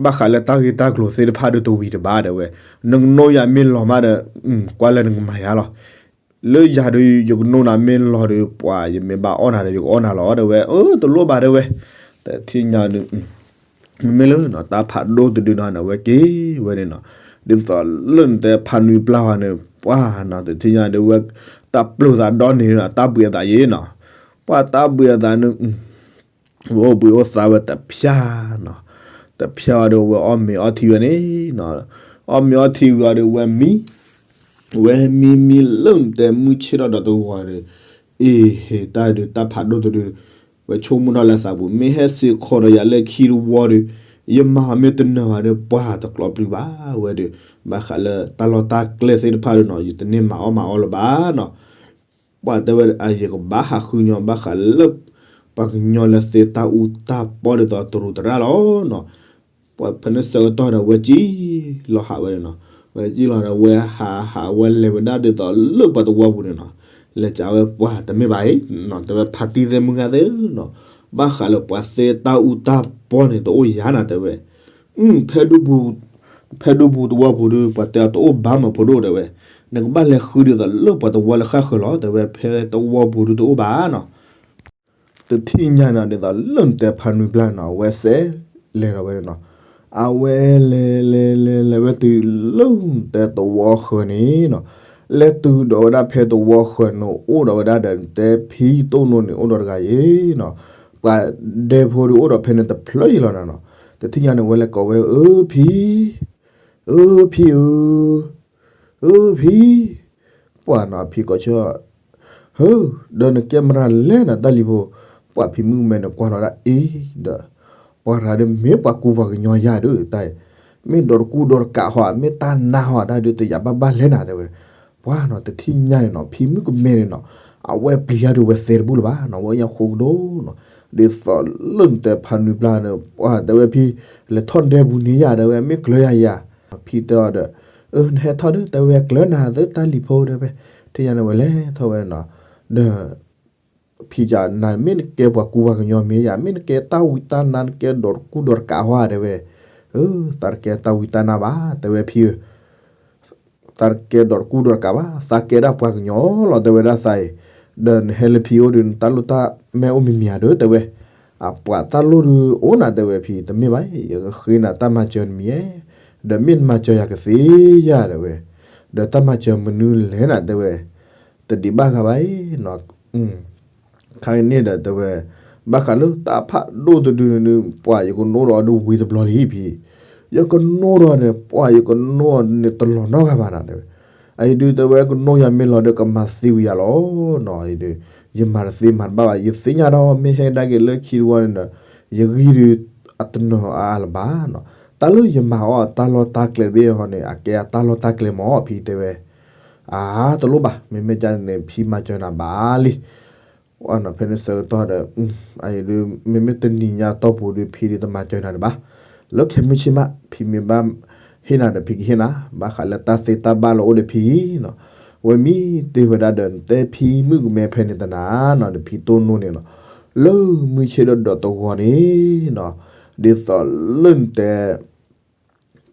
ဘၣ်ဃးလၢတၢ်ဂ့ၢ်တၢ်ကျိၤသ့ၣ်တဖၣ်ဒုးတဝံၤတဘၣ် တဲဝဲ. နကနိယၤမ့ၢ်လီၤမးဒီး ကွၢ်လၢနကမၤယၤလီၤ လၢယၤဒုး ယကနိနၤမ့ၢ်လီၤဒီး ပှၤယမ့ၢ်ဘၣ်အီၣ်နၤဒီး ယကအီၣ်နၤလီၤ တဲဝဲ. အၢ တလိၣ်ဘၣ် တဲဝဲ. တထံၣ်ညါဒုး မ့မ့ၢ်လၢနီၤ တၢ်ဖးဒိၣ်တဒုနီၤ နဝဲက့ၤဝဲန့ၣ်နီၤ ဒ်သိးလၢနတဲဖးနွံပျၢ်ဝဲန့ၣ် ပှၤနီၤ တထံၣ်ညါဒုးဝဲ တၢ်ပျိာ်သးဒီန့ၣ်နီၤ တၢ်ဘှံးအသးယဲနီၤ ပှၤတၢ်ဘှံးအသးန့ၣ် အိၣ်ဘှံးအိၣ်သါဝဲတဖၠၣ်နီၤ တဖၠၣ်ဝဲဒီးဝဲအီၣ်မ့ၤအီထံဝဲန့ၣ်နီၤ အီၣ်မ့ၤအီထံဝံၤအီၤဒီးဝဲမံ ဝဲမံမံလၢနတဲမုၢ်ဆ့ၣ်ထီၣ်ဒီးတဂီၤဒီး အ့ဟ့ တၢ်ဒုးတၢ်ဖးဒိၣ်တဒု ဝဲဆိကမိၣ်ထီၣ်လၢသးပူၤ မ့ၢ်ဟဲစ့ၢ်ကီးဒီးယၤလၢခံတဝီဒီး ယမၤမ့ၢ်တနၢၤဘၣ်ဒီး ပှၤတကျိးပျုၤဘၣ်ဝဲဒီး ဘၣ်ဃးလၢတၢ်လီၢ်တၢ်ကျဲသ့ၣ်တဖၣ်ဒုးနီၤ ယတန့ၢ်မၤအီၣ်မၤအီလၢၤဘၣ်နီၤ ပှၤတဲဝဲ ယကဘၣ်ဟးဃုညီဘၣ်ဃးလၢ ပှၤကညီလၢသ့တၢ်အူတၢ်ပီဒ်သိးတရူးတရၣ်လီၤနီၤ ပှၤဖဲန့ၣ်ဆၢကတီၢ်ဒီးဝဲစံၣ်လီၤဟးဝဲန့ၣ်နီၤ ဝဲစံၣ်လီၤဒီးဝဲဟးဟးဝဲလဲၤဝဲဒၣ်ဒ်သိးလၢပှၤတဝီပူၤန့ၣ်နီၤ လဲၤကးဝဲပှၤတမ့ၢ်ဘၣ်အံၤ တဲဝဲဖးတံၢ်သ့ၣ်မုၢ်ဂၤသ့ၣ်နီၤ ဘၣ်ဃးလၢပှၤသ့တၢ်အူတၢ်ပီန့ၣ်တအိၣ်ယၤနၤ တဲဝဲ ဖဲဒူပူၤ ဖဲဒူပူၤတဝီပူၤဒုး ပှၤတဲအီၤတအိၣ်ဘၣ်မၢဖိဒိၣ် တဲဝဲ နကဘၣ်လဲၤဃုဒ်သိးလၢပှၤတဝီလၢဃၣ်ဃၢၤလီၤ တဲဝဲ ဖဲတဝီပူၤဒုးတအိၣ်ဘၣ်နီၤ တထံၣ်ညါနီၤ ဒ်သိးလၢနတဲဖးနွံပျၢ်နီၤ ဝဲစဲးလဲၤဒီးဝဲန့ၣ်နီၤ အဝဲလဲၤလဲၤလဲၤလဲၤဝဲတုၤလၢနတဲတဝီဃၢၤန့ၣ်နီၤ လဲၤတုၤဒီးဝဲဒၣ်ဖဲတဝီဃၢၤန့ၣ် အိၣ်ဒီးဝဲဒၣ်ဒီးနတဲဖံတိၢ်နိန့ၣ် အိၣ်ဒီးတဂၤယဲနီၤ ပှၤဒဲဖိဒုးအိၣ်ဒီးဖဲန့ၣ်တဖျၢၣ်ယဲလီၤနီၤ တထံၣ်ညါန့ၣ် ဝဲလဲၤကိးဝဲ အၢဖံ အၢဖံဧၢ အၢ ဖံ, ပှၢ်နီၤ ဖံကိးဆၢ, ဟၢ, ဒီးနကဲမတၤလဲၣ်နီၤ တၢ်လံၤဖိ, ပှၢ်ဖံမုၣ်ကမဲန့ၣ်ကွၢ်လီၤဒၣ်အ့ၣ်ဒီး, ပှၢ်ရၤဒီးမ့ၢ်ပှၤကူပှၤကညီယၤဒီးတၢ်, မ့ၢ်ဒီးတကူဒီးတကးဟီ မ့ၢ်တၢ်နါဟီ တၢ်ဒုးတယာ်ဘၣ်ဘၣ်လဲၣ်နၤတဲဝဲ, ပှၢ်နီၤ တထံၣ်ညါန့ၣ်နီၤ ဖံမုၣ်ကမဲန့ၣ်နီၤ, အဝဲပျံၤယၤဒုးဝဲသဲတဘူၣ်လၢၤဘၣ်နီၤ ဝဲညါဃိကဒိၣ်နီၤ, ဒ်သိးလၢနတဲဖးနွံပျၢ်န့ၣ် ပှၢ်တဲဝဲဖံ, လဲၤထီၣ်ဒဲပူၤန့ၣ်ယၤတဲဝဲ မ့ၢ်ကျၢၤယၤယၤ, ဖံတဲအီၤဒီး, အၢ နဟဲထီၣ်ဒီး တဲဝဲကျၢၤနၤသၢတၢ်လံၤဖိတဲဝဲ, ထံၣ်ညါန့ၣ်ဝဲလဲၤထီၣ်ဝဲနီၤ, ဒီး ဖံကနၤ မ့ၢ်နကဲပှၤကူပှၤကညီမ့ၢ်ယၤ မ့ၢ်နကဲတၢ်ဝံတၢ်နါ နကဲဒီးတကူဒီးတကးဟီတဲဝဲ, အၢ သးတကဲတၢ်ဝံတၢ်နါဘၣ် တဲဝဲဖံဧၢ, သးတကဲဒီးတကူဒီးတကးဘၣ် သးကဲဒၣ်ပှၤကညီလီၤ တဲဝဲဒၣ်သးအံၤ, ဒီးနဟဲလၢဖံအိၣ်ဒီး နတၢ်လိၣ်တၢ်မဲအိၣ်မံၤမံၤဧါဒီး တဲဝဲ, အပှၤတၢ်လိၣ်ဒုးအိၣ်နၤ တဲဝဲဖံ တမ့ၢ်ဘၣ် ယကဃ့နၤတၢ်မၤစၢၤနမံၤဧါ, ဒီးမ့ၢ်နမၤစၢၤယၤကသ့ယၤ တဲဝဲ, ဒီးတၢ်မၤစၢၤမနုၤလဲၣ်နၤ တဲဝဲ, တဒံးဘၣ်ဂၤဘၣ်အံၤ ခါအံၤန့ၣ်ဒီးတဲဝဲ, ဘၣ်ဃးလၢတၢ်ဖးဒိၣ်တဒုန့ၣ် ပှၤယကနိဒီးအီၤဒုးဝံၤတဘျီလံဖံ, ယကနိဒီးန့ၣ် ပှၤယကနိအီၤန့ၣ်တလီၤနီတဂၤဘၣ်နၤ တဲဝဲ, အအံၤဒုးတဲဝဲ ကနိယၤမ့ၢ်လီၤဒီးကမၤသံဝံၤယၤလီၤနီၤ, အံၤဒုး ယမၤတသ့မၤတဘၣ်ဘၣ် ယသ့ၣ်ညါဒီး မ့ၢ်ဟဲဒၣ်က့ၤလၢခံတဝီန့ၣ်ဒီး ယဂံၢ်ဒုး အတနၢၤအါအါလၢၤဘၣ်နီၤ, တၢ်လၢယမၤအီၤအတၢ်လီၢ်တၢ်ကျဲတဘ့ၣ်ဟီန့ၣ် အကဲအတၢ်လီၢ်တၢ်ကျဲမၢ် ဖံတဲဝဲ, အါ တလိၣ်ဘၣ် မ့မ့ၢ်ကန့ၣ် ဖံမၤစၢၤနၤဘၣ်လံ ဖဲန့ၣ်ဆၢကတီၢ်ဒီး အံၤဒုး မ့မ့ၢ်တနံၤညါတီၢ်ပူၤဒုး ဖံဒုးတမၤစၢၤနၤဒံးဘၣ်, လၢခဲမုၢ်ဆ့ၣ်မး ဖံမ့ၢ်ဘၣ်ဟ့ၣ်နၤဒီး ဖံကဟ့ၣ်နၤ ဘၣ်ဃးလၢတၢ်သ့တၢ်ဘၣ်လၢအိၣ်ဒီးဖံနီၤ, ဝဲမ့ၢ်တ့ၢ်ဝဲဒၣ်ဒီး နတဲဖံမုၣ်ကမဲဖဲန့ၣ်တနၤနီၤ ဒီးဖံတိၢ်နိန့ၣ်နီၤ, လၢမုၢ်ဆ့ၣ်ဒီးဒီးတဂီၤန့ၣ်နီၤ, ဒ်သိးလၢနတဲ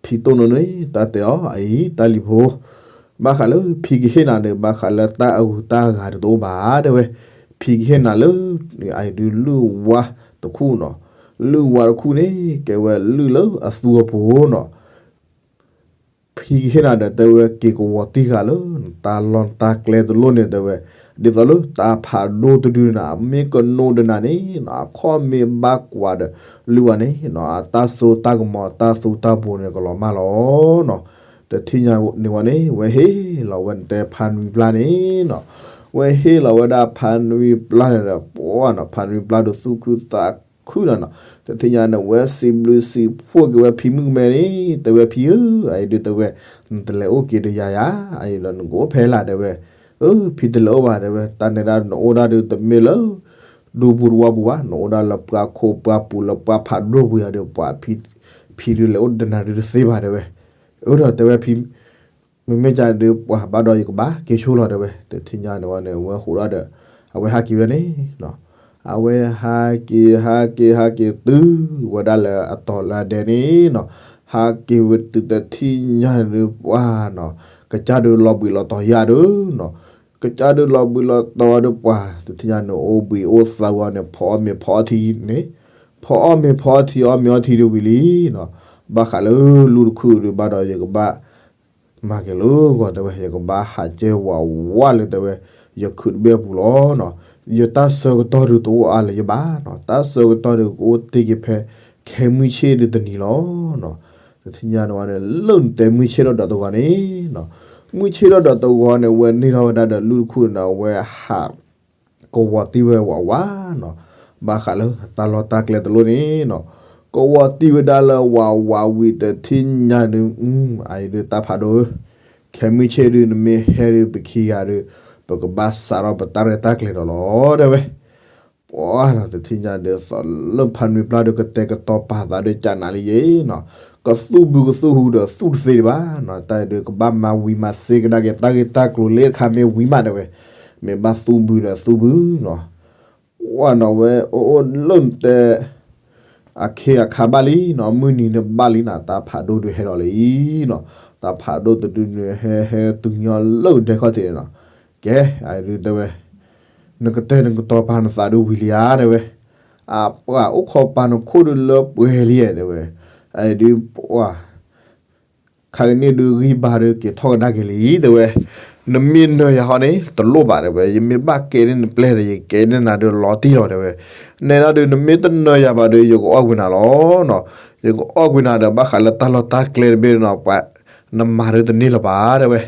ဖံတိၢ်နိန့ၣ် တၢ်တဲအီၤ အအံၤ တၢ်လံၤဖိ ဘၣ်ဃးလၢဖံကဟ့ၣ်နၤဒီး ဘၣ်ဃးလၢတၢ်အဂုၤတၢ်အဂၤဒုးတအိၣ်ဘၣ် တဲဝဲ, ဖံကဟ့ၣ်နၤလၢ အအံၤဒုးလုၢ်ဝါတခူၣ်နီၤ, လုၢ်ဝါတခူၣ်န့ၣ် ကဲဝဲလုၢ်လၢအသူအပူၤနီၤ ဖံကဟ့ၣ်နၤဒီး တဲဝဲ က့ၤကဝီၤတံၢ်ဃာ်လၢ နတၢ်လီၢ်နတၢ်ကျဲတလိၣ်န့ၣ် တဲဝဲ, ဒ်သိးလၢတၢ်ဖးဒိၣ်တဒုန့ၣ် မ့ၢ်ကနိဒီးနၤန့ၣ်နီၤ အခီၣ်မ့ၢ်ဘၣ်ကွၢ်ဒီး လုၢ်ဝါန့ၣ်နီၤ အတၢ်စိတၢ်ကမီၤ တၢ်သူတၢ်ပူၤန့ၣ် ကလီၤမၢ်လီၤနီၤ, တထံၣ်ညါန့ၣ်ဝဲန့ၣ် ဝဲဟ့ၣ်လီၤဝဲနတဲဖးနွံပျၢ်န့ၣ်နီၤ, ဝဲဟ့ၣ်လီၤဝဲဒၣ်ဖးနွံပျၢ်န့ၣ်ဒီး ပှၢ်နီၤ ဖးနွံပျၢ်ဒီးသူၣ်ခုသးခုနီၤနီၤ, တထံၣ်ညါန့ၣ် ဝဲစံးဘျုးစံးဖှိၣ်က့ၤဝဲဖံမုၣ်ကမဲန့ၣ် တဲဝဲဖံဧၢ, အအံၤဒုးတဲဝဲ နတလဲၤအိၣ်က့ၤဒီးယၤယၤ အအံၤဒီးနကအိၣ်ဖဲလဲၣ်တဲဝဲ, အၢ ဖံတလဲၤအိၣ်ဘၣ်တဲဝဲ တၢ်နဲဒၣ်နအိၣ်ဒၣ်ဒုးတမ့ၢ်လၢ ဒူပူၤတဝီပူၤဘၣ် နအိၣ်ဒၣ်လၢပှၤခိၣ်ပှၤပူၤလၢပှၤဖးဒိၣ်ပူၤယၤဒီး ပှၤဖံ ဖံဒုးလဲၤအိၣ်ဒီးနၤဒုးတသ့ဘၣ်တဲဝဲ, အၢ ဒီးတဲဝဲဖံ မ့မ့ၢ်ကဒုးပှၤဘၣ်ဒီးယကဘၣ်က့ၤဆိလီၤတဲဝဲ, တထံၣ်ညါန့ၣ်ဝဲန့ၣ် ဝဲဃိးဒီး အဝဲဟးက့ၤဝဲန့ၣ်နီၤ, အဝဲဟးက့ၤဟးက့ၤဟးက့ၤတုၤဝဲဒၣ်လၢအတီၤလၢအဒဲန့ၣ်နီၤ, ဟးက့ၤဝဲတုၤတထံၣ်ညါန့ၣ်ပှၢ်နီၤ, ကစၢ်ဒုးလီၤဘှံးလီၤတီၤယၤဒုးနီၤ, ကစၢ်ဒုးလီၤဘှံးလီၤတီၤဒုးပှၢ် တထံၣ်ညါန့ၣ် အိၣ်ဘှံးအိၣ်သါဝဲန့ၣ် ဖီအီၣ်မ့ၤဖီအီထံန့ၣ်, ဖီအီၣ်မ့ၤဖီအီထံအီၣ်မ့ၤအီထံဒုးဝံၤလံနီၤ, ဘၣ်ဃးလၢလူၢ်တခူၣ်ဒုးဘၣ်ဒီးယကဘၣ် မၤက့ၤလၢဂီၤတဲဝဲ ယကဘၣ်ဟးကဲဝးဝးလၢတဲဝဲ ယခုးတဘ့ၣ်အပူၤလီၤနီၤ, ယတၢ်ဆၢကတီၢ်ဒုးတအိၣ်အါလၢၤယဘၣ်နီၤ, တၢ်ဆၢကတီၢ်ဒုးကအိၣ်တ့ၢ်က့ၤဖဲ ခဲမုၢ်ဆ့ၣ်ဒုးတနံၤလီၤနီၤ, တထံၣ်ညါန့ၣ်ဝဲန့ၣ် လၢနတဲမုၢ်ဆ့ၣ်ဒီးဒီးတဂီၤန့ၣ်နီၤ, မုၢ်ဆ့ၣ်ဒီးဒီးတဂီၤန့ၣ် ဝဲန့ၢ်ထီၣ်ဝဲဒၣ်ဒီးလူၢ်တခူၣ်န့ၣ် အဝဲဟး ကဝီၤတံၢ်ဝဲဝးဝးနီၤ, ဘၣ်ဃးလၢတၢ်လီၢ်တၢ်ကျဲတလိၣ်န့ၣ်နီၤ, ကဝီၤတံၢ်ဝဲဒၣ်လၢဝးဝးဝံၤတထံၣ်ညါဒုး အအံၤဒုးတၢ်ဖးဒိၣ်ဧၢ, ခဲမုၢ်ဆ့ၣ်ဒုး နမ့ၢ်ဟဲဒုး ပခံဂၤဒုး ပကဘၣ်စးထီၣ်ပတၢ်ရဲၣ်တၢ်ကျဲၤဒီးလီၤ တဲဝဲ ပှၢ်နီၤ တထံၣ်ညါဒုး သီလၢဖးနွံပျၢ်ဒုး ကတဲာ်ကတီၤပာ်သးဒုး ကနးလံယဲနီၤ, ကသူၣ်ဘုကသူၣ်ဟုဒီးသူၣ်တသ့ဒံးဘၣ်နီၤ, တၢ်အံၤဒုး ကဘၣ်မၤဝံၤမၤစ့ကဒါက့ၤ တၢ်ဂ့ၢ်တၢ်ကျိၤလၢတခါမ့ၢ်ဝံၤမး တဲဝဲ, မ့ၢ်ဘၣ်သူၣ်ဘုဒီးသူၣ်ဘုနီၤ, ပှၢ်နီၤ ဝဲအိၣ်အိၣ်လၢနတဲ အခ့အခါဘၣ်လံနီၤ, မုၢ်နံၤန့ၣ်ဘၣ်လံနီၤ, တၢ်ဖးဒိၣ်ဒုးဟဲဒီးလံနီၤ, တၢ်ဖးဒိၣ်တဒုန့ၣ် ဟဲဟဲတုၤညီလၢဒဲခီၣ်ထံးန့ၣ်နီၤ, ကဲ အအံၤဒုးတဲဝဲ နကတဲာ်နကတီၤပာ်နသးဒုးဝံၤလံဧါ တဲဝဲ, အပှၤအိၣ်ခိးပာ်နခိၣ်ဒုးလၢပှဲၤလံဧါ တဲဝဲ, အအံၤဒုးပှၢ် ခါကန့ၣ်ဒုးဂံၢ်ဘါဒုးက့ၤထီၣ်ကဒါက့ၤလံ တဲဝဲ, နမ့ၢ်နၢၤယၤဟီန့ၣ် တလိၣ်ဘၣ် တဲဝဲ, ယမ့ၢ်ဘၣ်ကဲန့ၢ်နပျဲၢ်ဒီး ယကဲန့ၢ်နၤဒုးလီၤတံၢ်လီၤ တဲဝဲ, နဲဒၣ်ဒုး နမ့ၢ်တနၢၤယၤဘၣ်ဒုး ယကအီၣ်ကွံာ်နၤလီၤနီၤ, ယကအီၣ်ကွံာ်နၤဒီး ဘၣ်ဃးလၢတၢ်လီၢ်တၢ်ကျဲတဘ့ၣ်နီၤ ပှၤ နမၤဒုးတန့ၢ်လၢၤဘၣ် တဲဝဲ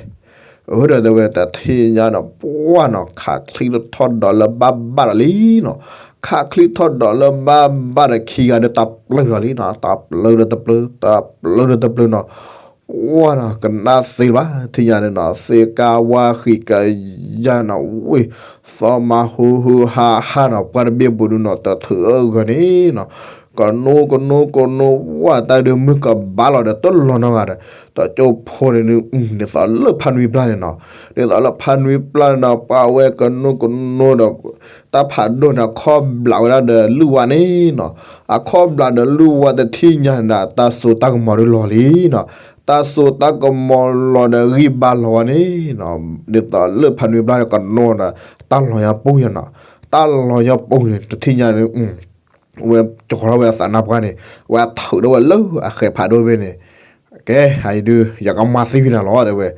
အၢ ဒီးတဲဝဲတထံၣ်ညါဒီး ပှၢ်နီၤ ခးချံထီၣ်ဒီးလၢဘၣ်ဘၣ်ဒီးလံနီၤ, ခးချံထီၣ်ဒီးလၢဘၣ်ဘၣ်ဒီးခံဂၤဒီးတၢ်ပျၢၢ်ထီၣ်လံနီၤ, တၢ်ပျၢၢ်ဒီးတပျၢၢ် တၢ်ပျၢၢ်ဒီးတပျၢၢ်နီၤ, ပှၢ်နီၤ ကနၣ်သ့ဘၣ် ထံၣ်ညါန့ၣ်နီၤ, သ့ၣ်ကါဝါဃံးကယၤနီၤ, ဝ့ၢ် သီမၤဟူဟူဟါဟါနီၤ, ပှၢ်တဘ့ၣ်ပူၤဒုနီၤ တထုးအဂီၢ်န့ၣ်နီၤ, ကနိကနိကနိ ဝဲတၢ်ဒုးမုၢ်ကဘၣ်လီၤဒီးတလီၤနီတဂၤဒီး, တကၠိဖိန့ၣ်ဒုး ဒ်သိးလၢဖးနွံပျၢ်န့ၣ်နီၤ, ဒ်သိးလၢဖးနွံပျၢ်န့ၣ်နီၤ ပှၢ်ဝဲကနိကနိဒီး တၢ်ဖးဒိၣ်န့ၣ် အခီၣ်ဘျးဝဲဒၣ်ဒီးလုၢ်ဝါန့ၣ်နီၤ, အခီၣ်ဘျးဒီးလုၢ်ဝါတထံၣ်ညါန့ၣ် တၢ်စိတၢ်ကမီၤဒုးလီၤလံနီၤ, တၢ်စိတၢ်ကမီၤလီၤဒီးဂံၢ်ဘါလီၤဝဲန့ၣ်နီၤ, ဒ်သိးလၢဖးနွံပျၢ်န့ၣ် ကနိဒီး တၢ်လီၤညါပူၤယၤနီၤ, တၢ်လီၤညါပူၤန့ၣ် တထံၣ်ညါန့ၣ် ဝဲကၠီထီၣ်ဝဲအသးနါပှၢ်န့ၣ်, ဝဲထုးထီၣ်ဝဲလၢအဃဲးဖးဒိၣ်တဘ့ၣ်န့ၣ်, ကဲ အအံၤဒုး ယကမၤသံဝံၤနၤလီၤ တဲဝဲ,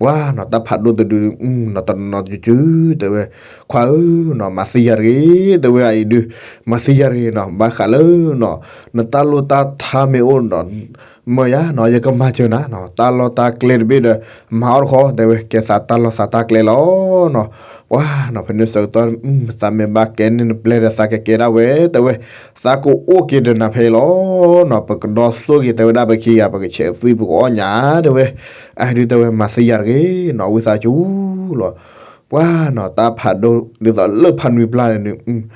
ပှၢ်နီၤ တၢ်ဖးဒိၣ်တဒု နီၤတနီၤစုၤစုၤ တဲဝဲ, ခွါဧၢနီၤ မၤသံယၤတဂ့ၤ တဲဝဲ အအံၤဒုး, မၤသံယၤတဂ့ၤနီၤ ဘၣ်ဃးလၢနီၤ, နတၢ်လိၣ်တၢ်ထါမ့ၢ်အိၣ်နီၤ မၢယၤနီၤ ယကမၤစၢၤနၤနီၤ, တၢ်လီၢ်တၢ်ကျဲတဘ့ၣ်ဒီး မၤအီၣ်တခီ တဲဝဲ ကဲသးတၢ်လီၢ်သးတၢ်ကျဲလီၤနီၤ, ပှၢ်နီၤ ဖဲန့ၣ်ဆၢကတီၢ် သးမ့ၢ်ဘၣ်ကဲန့ၢ်နပျဲၢ်ဒီး သးကကဲဒၣ်ဝဲ တဲဝဲ, သးကအိၣ်က့ၤဒီးနၤဖဲအံၤလီၤနီၤ, ပကဒီသိၣ်က့ၤ တဲဝဲဒၣ် ပခံဂၤ ပကဆဲးသွံၣ်ပကအီၣ်ညၣ် တဲဝဲ, အဒုးတဲဝဲမၤသံယၤတဂ့ၤနီၤ ဝံသးစူၤလီၤ, ပှၢ်နီၤ တၢ်ဖးဒိၣ်ဒ်သိးလၢဖးနွံပျၢ်န့ၣ်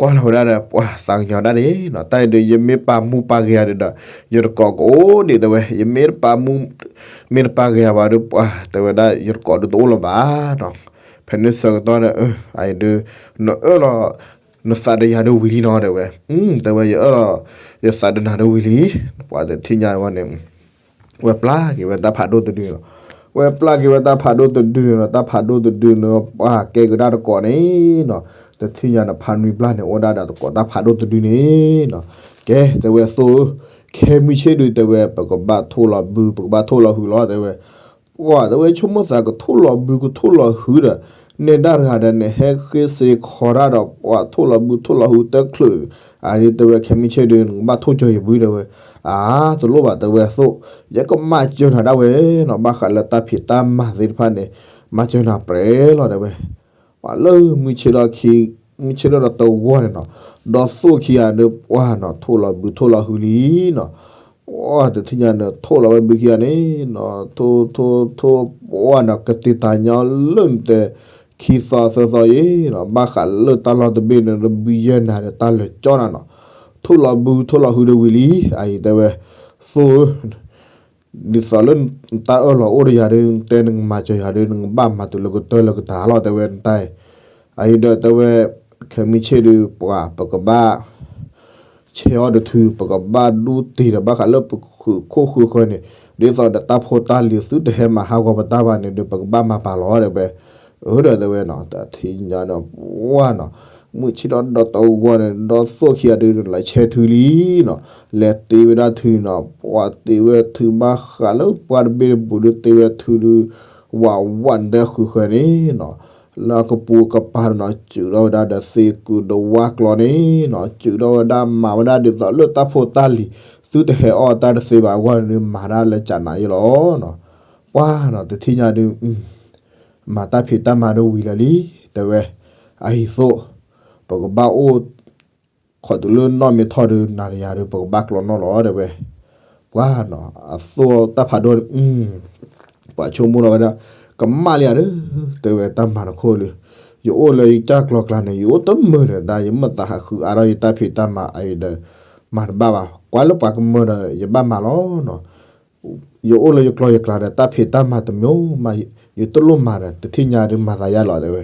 ကွၢ်လီၤဝဲဒၣ်ဒီး ပှၢ်သးကညီၤဒၣ်န့ၣ်နီၤ, တၢ်အံၤဒုး ယမ့ၢ်ပာ်မူပာ်ဂဲၤယၤဒုးဒီး ယတကိးကအိၣ်ဒံး တဲဝဲ, ယမ့ၢ်တပာ်မူ မ့ၢ်တပာ်ဂဲၤယၤဘၣ်ဒီး ပှၢ်တဲဝဲဒၣ် ယတကိးဒုးတအိၣ်လၢၤဘၣ်နီၤ, ဖဲန့ၣ်ဆၢကတီၢ်ဒီး အအံၤဒုး နအၢၣ်လီၤ နသးဒီးယၤဒုးဝံၤလံနီၤ တဲဝဲ, တဲဝဲ ယအၢၣ်လီၤ ယသးဒီးနၤဒုးဝံၤလံ, ပှၢ်တထံၣ်ညါဝဲန့ၣ် ဝဲပျၢ်က့ၤဝဲတၢ်ဖးဒိၣ်တဒုနီၤ, ဝဲပျၢ်က့ၤဝဲတၢ်ဖးဒိၣ်တဒုန့ၣ်နီၤ, တၢ်ဖးဒိၣ်တဒုန့ၣ် ပှၢ်ကဲကဒါတကိးန့ၣ်နီၤ, တထံၣ်ညါန့ၣ် ဖးနွံပျၢ်န့ၣ် အိၣ်ဒၣ်ဒီးတကိးတၢ်ဖးဒိၣ်တဒုန့ၣ်နီၤ, ကဲ တဲဝဲသိၣ်ဧၢ, ခဲမုၢ်ဆ့ၣ်ဒုး တဲဝဲ ပကဘၣ်ထိၣ်လီၤဘု ပကဘၣ်ထိၣ်လီၤဟုလီၤ တဲဝဲ ပှၢ်တဲဝဲ ဆိကမိၣ်သးကထိၣ်လီၤဘုကထိၣ်လီၤဟုဒီး နဲဒၣ်တဂၤဒီး နဟဲဃ့စ့ခီတၢ်ဒီး ပှၢ်ထိၣ်လီၤဘုထိၣ်လီၤဟုတချုး, အဒုးတဲဝဲ ခဲမုၢ်ဆ့ၣ်ဒုး နကဘၣ်ထိၣ်ကၠီၤယဘု တဲဝဲ, အါ တလိၣ်ဘၣ် တဲဝဲသိၣ်, ယကမၤစၢၤနၤဒၣ်ဝဲနီၤ, ဘၣ်ဃးလၢတၢ်ဖံးတၢ်မၤသ့ၣ်တဖၣ်န့ၣ် မၤစၢၤနၤပြဲလီၤ တဲဝဲ ပှၢ်လၢမုၢ်ဆ့ၣ်ထီၣ်ခံ, မုၢ်ဆ့ၣ်ထီၣ်ဒီးတဂီၢ်န့ၣ်နီၤ, ဒီးသိၣ်ခံဂၤဒီး ပှၢ်နီၤ ထိၣ်လီၤဘုထိၣ်လီၤဟုလံနီၤ, ပှၢ်တထံၣ်ညါန့ၣ် ထိၣ်လီၤဝဲဘုခံဂၤန့ၣ်နီၤ, ထိၣ်ထိၣ်ထိၣ် ပှၢ်နီၤ ကတ့ၤတၢ်ညီလၢနတဲ ခံသီသၢသီအံၤနီၤ, ဘၣ်ဃးလၢတၢ်လီၢ်တဘ့ၣ်န့ၣ် နဘုယဲၢ်နၤဒီးတၢ်လၢာ်ကၠီနၤနီၤ, ထိၣ်လီၤဘုထိၣ်လီၤဟုဒီးဝံၤလံ, အအံၤတဲဝဲ သိၣ်ဧၢ ဒ်သိးလၢနတၢ်အၢၣ်လီၤအိၣ်ဒီးယၤဒီး နတဲနကမၤစၢၤယၤဒီး နကဘၣ်မၤတုၤလၢကတၢၢ်လၢကတၢၢ်လီၤ တဲဝဲနတၢ်အံၤ, အအံၤဒီးတဲဝဲ ခဲမုၢ်ဆ့ၣ်ဒုး ပှၢ် ပကဘၣ် ဆဲးအီၣ်ဒီးထု ပကဘၣ်ဒူတ့ၢ်ဒီး ဘၣ်ဃးလၢပဃုာ်ခိၣ်ဃုာ်ဃၢၤန့ၣ် ဒ်သိးဒီးတၢ်ဖိတၢ်လံၤသုတဟဲမၤဟးဂီၤပတၢ်ဘၣ်န့ၣ်ဒီး ပကဘၣ်မၤပာ်လီၤ တဲဝဲ, အၢ ဒီးတဲဝဲနီၤ တထံၣ်ညါဒီး ပှၢ်နီၤ မုၢ်ဆ့ၣ်ထီၣ်ဒီးတဂီၢ်န့ၣ် ဒီးသိၣ်ခံဂၤဒုး လဲၤဆဲးထုလံနီၤ, လဲၤတ့ဝဲဒၣ်ထုနီၤ, ပှၢ်တ့ဝဲထုဘၣ်ဃးလၢပှၢ်တဘ့ၣ်တဘူးဒီး တ့ဝဲထုဒုး ဝးဝးနတဲဃုာ်ဃၢၤန့ၣ်နီၤ, လၢအကပူၤကပၤနီၤ စုးထီၣ်ဝဲဒၣ်ဒီးသ့ၣ်ကုာ်ဒီးဝါကျီန့ၣ်နီၤ, စုးထီၣ်ဝဲဒၣ်မၤဝဲဒၣ်ဒ်သိးလၢတၢ်ဖိတၢ်လံၤ သုတဟဲအီၣ်တၢ်တသ့ဘၣ်အဂီၢ်န့ၣ် မၤဒၣ်လၢကနၤယ့လီၤနီၤ, ပှၢ်နီၤ တထံၣ်ညါဒုး မၤတၢ်ဖံးတၢ်မၤဒုးဝံၤလၢာ်လံ, တဲဝဲ အဟံၣ်သိၣ် ပကဘၣ်အိၣ် ခီးတုၤလၢနီၢ်မ့ၢ်ထီၣ်ဒုး နၤဒီးယၤဒုး ပကဘၣ်ကျီနီၣ်လီၤ တဲဝဲ, ပှၢ်နီၤ အသိၣ်တၢ်ဖးဒိၣ် ပှၤဆိကမိၣ်လီၤဝဲဒၣ် ကမၣ်လံဧါဒီး တဲဝဲတၢ်မၤတခိၣ်လၢ ယအိၣ်လၢယကၢ်ကျီၤကျါန့ၣ် ယအိၣ်တမုာ်ဒီး တၢ်ယမ့ၢ်သးဟးဃုအါထီၣ်ယတၢ်ဖံးတၢ်မၤအံၤဒီး မၤတဘၣ်ဘၣ် ကွၢ်လၢပှၤကမၢဒီး ယဘၣ်မၤလီၤနီၤ ယအိၣ်လၢယကျီၢ်ယကျါဒီး တၢ်ဖံးတၢ်မၤတမံၤမး ယတလိၣ်မၤဒီး တထံၣ်ညါဒုးမၤသးယါလီၤ တဲဝဲ,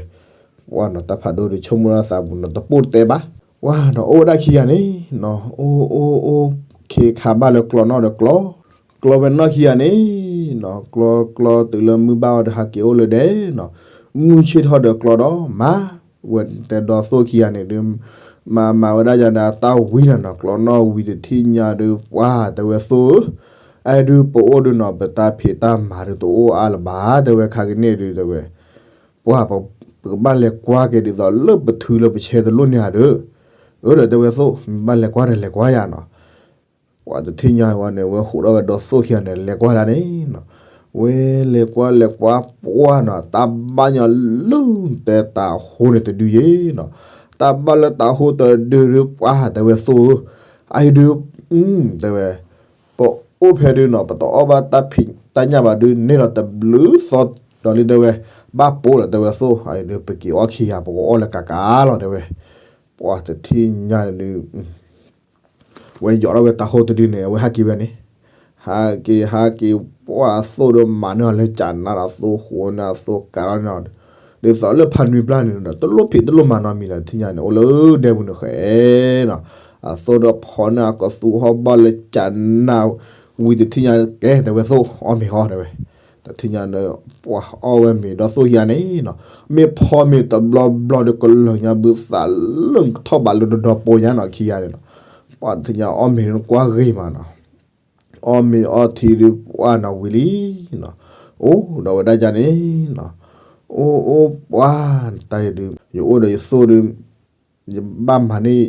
ပှၢ်နီၤ တၢ်ဖးဒိၣ်ဒုး ဆိကမိၣ်လၢသးပူၤနီၤ တပိၢ်တတဲဘၣ်, ပှၢ်နီၤ အိၣ်ဝဲဒၣ်ခံဂၤန့ၣ်နီၤ အိၣ်အိၣ်အိၣ် ခ့ခါဘၣ်လၢကျီနီၣ်ဒီးကျီ, ကျီဝဲနီၣ်ခံဂၤန့ၣ်နီၤ ကျီကျီတုၤလၢမုၢ်ဘၣ်အီၤဒီး ဟးက့ၤအိၣ်လၢဒဲနီၤ, မုၢ်ဆ့ၣ်ထီၣ်ဒီးကျီဒီး မၤ ဝဲတဲဒီးသိၣ်ခံဂၤန့ၣ်ဒုး မၤမၤဝဲဒၣ်ယၤဒီးတၢ်ဝံၤနီၤနီၤ ကျီနီၣ်ဝံၤတထံၣ်ညါဒုး ပှၢ်တဲဝဲသိၣ်ဧၢ, အဲဒုးပအိၣ်ဒုးနီၤ ပတၢ်ဖံးတၢ်မၤဒုးတအိၣ်အါလၢၤဘၣ် တဲဝဲခါကန့ၣ်ဒုး တဲဝဲ, ပှၢ် ပကဘၣ်လဲၤကွၢ်က့ၤဒ်သိးလၢပထုးလၢပဆဲးတလိၣ်န့ၢ်ဧါဒီး, အၢ ဒီးတဲဝဲသိၣ် မ့ၢ်ဘၣ်လဲၤကွၢ်ဒီးလဲၤကွၢ်ယၤနီၤ ပှၢ်တထံၣ်ညါဝဲန့ၣ် ဝဲဟူးထီၣ်ဝဲဒီးသိၣ်ခံဂၤန့ၣ် လဲၤကွၢ်ဒၣ်န့ၣ်နီၤ, ဝဲလဲၤကွၢ်လဲၤကွၢ်ပှၢ်နီၤ တၢ်ဘၣ်ညီလၢတဲတၤဟိန့ၣ်တဒုယဲနီၤ, တၢ်ဘၣ်လၢတၤဟိတဒုဒုပှၢ်တဲဝဲသိဧၢ, အအံၤဒု တဲဝဲ ပအိၣ်ဖဲဒုနီၤ ပတအီၣ်ဘၣ်တၢ်ဖံးတၢ်ညၣ်ဘၣ်ဒု န့ၢ်ဒီးတဘျုးသီဒီးလံတဲဝဲ, ဘၣ်ပိာ်လီၤတဲဝဲသိ, အအံၤဒု ပက့ၤအီၣ်ခံဂၤ ပကအီၣ်လၢကးကးလီၤတဲဝဲ, ပှၢ်တထံၣ်ညါန့ၣ်ဒု ဝဲယိးထီၣ်ဝဲတၤဟိတဒုန့ၣ် အဝဲဟဲက့ၤဝဲန့ၣ်, ဟဲက့ၤ ဟဲက့ၤ ပှၢ်အသိဒီးမၤန့ၢ်အီၤလၢကးနးဒီး အသိဃိန့ၢ်အသိကးထီၣ်န့ၢ်အီၤ, ဒ်သိးလၢဖးနွံပျၢ်န့ၣ်ဒီး တလိၣ်ဖံးတလိၣ်မၤနီတမံၤလၢၤ တထံၣ်ညါန့ၣ် အိၣ်လၢဒဲပူၤန့ၣ်ဃဲနီၤ, အသိဒီးဖီန့ၢ်အကသူဟီၣ်ဘီၣ်လၢကးနး, ဝံၤတထံၣ်ညါကဲတဲဝဲသိ အီၣ်မ့ၤဟီတဲဝဲ, တထံၣ်ညါန့ၣ် ပှၢ်အီၣ်ဝဲမ့ၤဒီးသိခံဂၤန့ၣ်နီၤ, မ့ၢ်ဖီမ့ၤတဘျီဘျီဒီးကလၢာ်ညါဘုသးလၢထီၣ်ဘးလၢတဒီပိာ်ညါနီၤခံဂၤန့ၣ်နီၤ, ပှၢ်တထံၣ်ညါအီၣ်မ့ၤန့ၣ်ကွၢ်ဂ့ၤမးနီၤ, အီၣ်မ့ၤအီထံဒုပှၢ်နီၤဝံၤလံနီၤ, အိၣ်ဒီးဝဲဒၣ်ယၤန့ၣ်နီၤ, အိၣ်အိၣ်ပှၢ်တၢ်အံၤဒု ယအိၣ်ဒီးယသိဒီး ယဘၣ်မၤန့ၢ်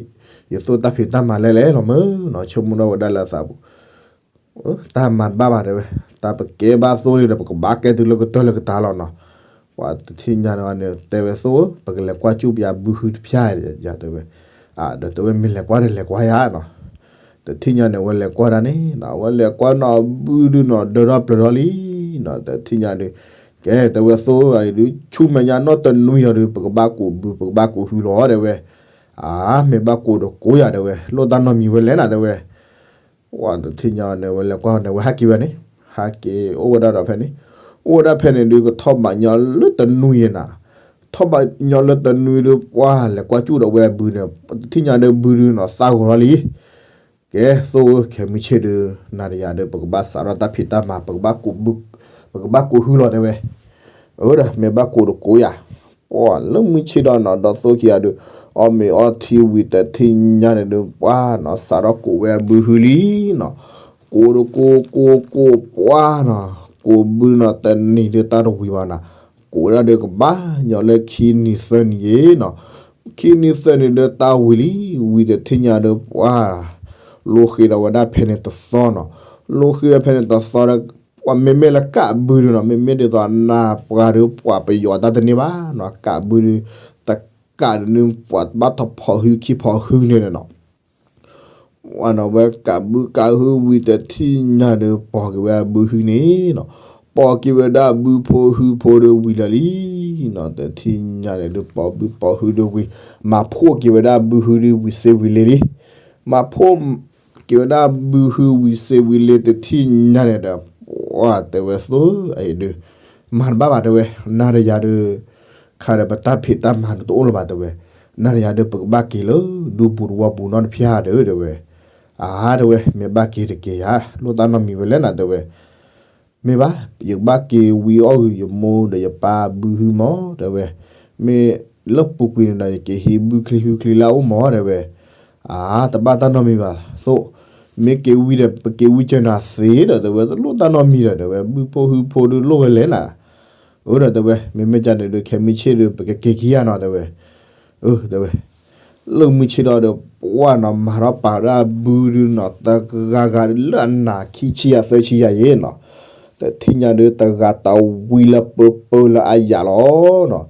ယသိတၢ်ဖံးတၢ်မၤလဲၣ်လဲၣ်လီၤမ့ၢ်နီၤ, ဆိကမိၣ်ဒီးဝဲဒၣ်လၢသးပူၤ တၢ်မၤတဘၣ်ဘၣ်တဲဝဲ, တၢ်ပကဲဘၣ်သိလံဒီး ပကဘၣ်ကဲတုၤလၢကတၢၢ်လၢကတၢၢ်လီၤနီၤ, ပှၢ်တထံၣ်ညါန့ၣ် တဲဝဲသိ ပကလဲၤကွၢ်ကၠူၣ်ပယၤဘုဟုတဖၠၣ်ယၤတဲဝဲ, ဒီးတဲဝဲမ့ၢ်လဲၤကွၢ်ဒီးလဲၤကွၢ်ယၤနီၤ, တထံၣ်ညါန့ၣ် အဝဲလဲၤကွၢ်ဒၣ်န့ၣ်နီၤ, အဝဲလဲၤကွၢ်နီၤဘုဒုနီၤ ဒၢထီၣ်ပျၢၤထီၣ်လံနီၤ, တထံၣ်ညါဒု ကဲတဲဝဲသိအံၤဒု ဆူမဲာ်ညါနီၢ်တနွံဒီးဒု ပကဘၣ်ကူးဘု ပကဘၣ်ကူးဟုလီၤတဲဝဲ, အါ မ့ၢ်ဘၣ်ကူးတကိးယၤတဲဝဲ လိၣ်တၢ်နီတမံၤဝဲလဲၣ်နၤတဲဝဲ, ဝဲတထံၣ်ညါန့ၣ် ဝဲလဲၤကွၢ်န့ၣ် ဝဲဟဲက့ၤဝဲန့ၣ်, ဟဲက့ၤအိၣ်ဝဲဒၣ်ဒီးဖဲန့ၣ်, အိၣ်ဝဲဒၣ်ဖဲန့ၣ်ဒု ကထီၣ်ဘးညီလၢတနွံယဲနၤ, ထီၣ်ဘးညီလၢတနွံဒု ပှၢ်လဲၤကွၢ်ကၠူၣ်ဒီးဝဲဘုန့ၣ်, တထံၣ်ညါဒုဘုဒုနီၤ သးဂီၤထီၣ်လံ ကဲသိခဲမုၢ်ဆ့ၣ်ဒု နၤဒီးယၤဒီး ပကဘၣ်စးထီၣ်တၢ်ဖံးတၢ်မၤ ပကဘၣ်ကူးဘု ပကဘၣ်ကူးဟုလီၤတဲဝဲ, အဒီးမ့ၢ်ဘၣ်ကူးတကိးယၤ, ပှၢ်လၢမုၢ်ဆ့ၣ်ဒီးနီၤ ဒီးသိခံဂၤဒု အီၣ်မ့ၤအီထံဝံၤတထံၣ်ညါန့ၣ်ဒု ပှၢ်နီၤစးထီၣ်ကူးဝဲဘုဟုလံနီၤ, ကူးတကူးကူးကူးပှၢ်နီၤ, ကူးဘုနီၤ တနံၤဒုတၢ်တဝံၤဘၣ်နၤ, ကူးဝဲဒၣ်ဒုကဘၣ်ညီလၢခံနံၤသၢနံၤယဲနီၤ, ခံနံၤသၢနံၤဒုတၢ်ဝံၤလံ, ဝံၤတထံၣ်ညါဒု ပှၢ် လိဃ့ဒီးဝဲဒၣ်ဖဲန့ၣ်တသီနီၤ, လိဃ့ဝဲဖဲန့ၣ်တသီဒီး ပှၢ်မ့မ့ၢ်လၢကးဘုဒုနီၤ မ့မ့ၢ်ဒ်သိးနၤပှၤဒု ပှၤပယီၤတၢ်တန့ၢ်ဘၣ်နီၤ, ကးဘုဒု တကးဒုန့ၣ် ပှၤဘၣ်ထီၣ်ဖီၣ်ဟုခံဖီၣ်ဟုန့ၣ်နီၤ ဝဲနီၤ ဝဲကးဘုကးဟုဝံၤတထံၣ်ညါဒု ပိာ်က့ၤဝဲဘုဟုန့ၣ်နီၤ, ပိာ်က့ၤဝဲဒၣ်ဘုဖိဟုဖိဒုဝံၤလၢာ်လံနီၤ, တထံၣ်ညါန့ၣ်ဒု ပိာ်ဘုပိာ်ဟုဒုဝံၤ, မၤဖှိၣ်က့ၤဝဲဒၣ်ဘုဟုဒုဝံၤစ့ဝံၤလ့လံ, မၤဖှိၣ်က့ၤဝဲဒၣ်ဘုဟုဝံၤစ့ဝံၤလ့တထံၣ်ညါန့ၣ်ဒီး ပှၢ်တဲဝဲသိအံၤဒု မၤတဘၣ်ဘၣ်တဲဝဲ, နၤဒီးယၤဒု ခါဒီးပတၢ်ဖံးတၢ်မၤဒုတအိၣ်လၢၤဘၣ်တဲဝဲ, နၤဒီးယၤဒု ပကဘၣ်က့ၤလၢဒူပူၤတဝီပူၤနီတဖၠၣ်ဒီးတဲဝဲ, အါတဲဝဲ မ့ၢ်ဘၣ်က့ၤတက့ၤယၤ လိၣ်တၢ်နီတမံၤဝဲလဲၣ်နၤတဲဝဲ, မ့ၢ်ဘၣ် ယကဘၣ်က့ၤဝံအီၣ်ဂုာ်ယမိၢ်ဒီးယပၢ်ဘုဟုမးတဲဝဲ, မ့ၢ်လၢပူၤကွံာ်န့ၣ်ဒီး ယက့ၤဟံးဘုချံဟုချံလၢအအိၣ်မးတဲဝဲ, အါ တဘၣ်တၢ်နီတမံၤဘၣ်သိး, မ့ၢ်က့ၤဝံဒီး ပက့ၤဝံကၢၤနၤသ့ဒီးတဲဝဲ တလိၣ်တၢ်နီတမံၤဒီးတဲဝဲ ဘုဖိဟုဖိဒုလိၣ်ဝဲလဲၣ်နၤ, အၢဒီးတဲဝဲ မ့မ့ၢ်ကန့ၣ်ဒု ခဲမုၢ်ဆ့ၣ်ဒု ပကက့ၤခံဂၤနီၤတဲဝဲ, အၢတဲဝဲ လၢမုၢ်ဆ့ၣ်ဒီး ပှၢ်နီၤမၤထီၣ်ပာ်ဝဲဒၣ်ဘုဒုနီၤ တဂၤဂၤလၢအနးခံဆံယၤသၢဆံယၤယဲနီၤ, တထံၣ်ညါဒု တဂၤတဝံလၢပၢပၢလၢအယၤလီၤနီၤ,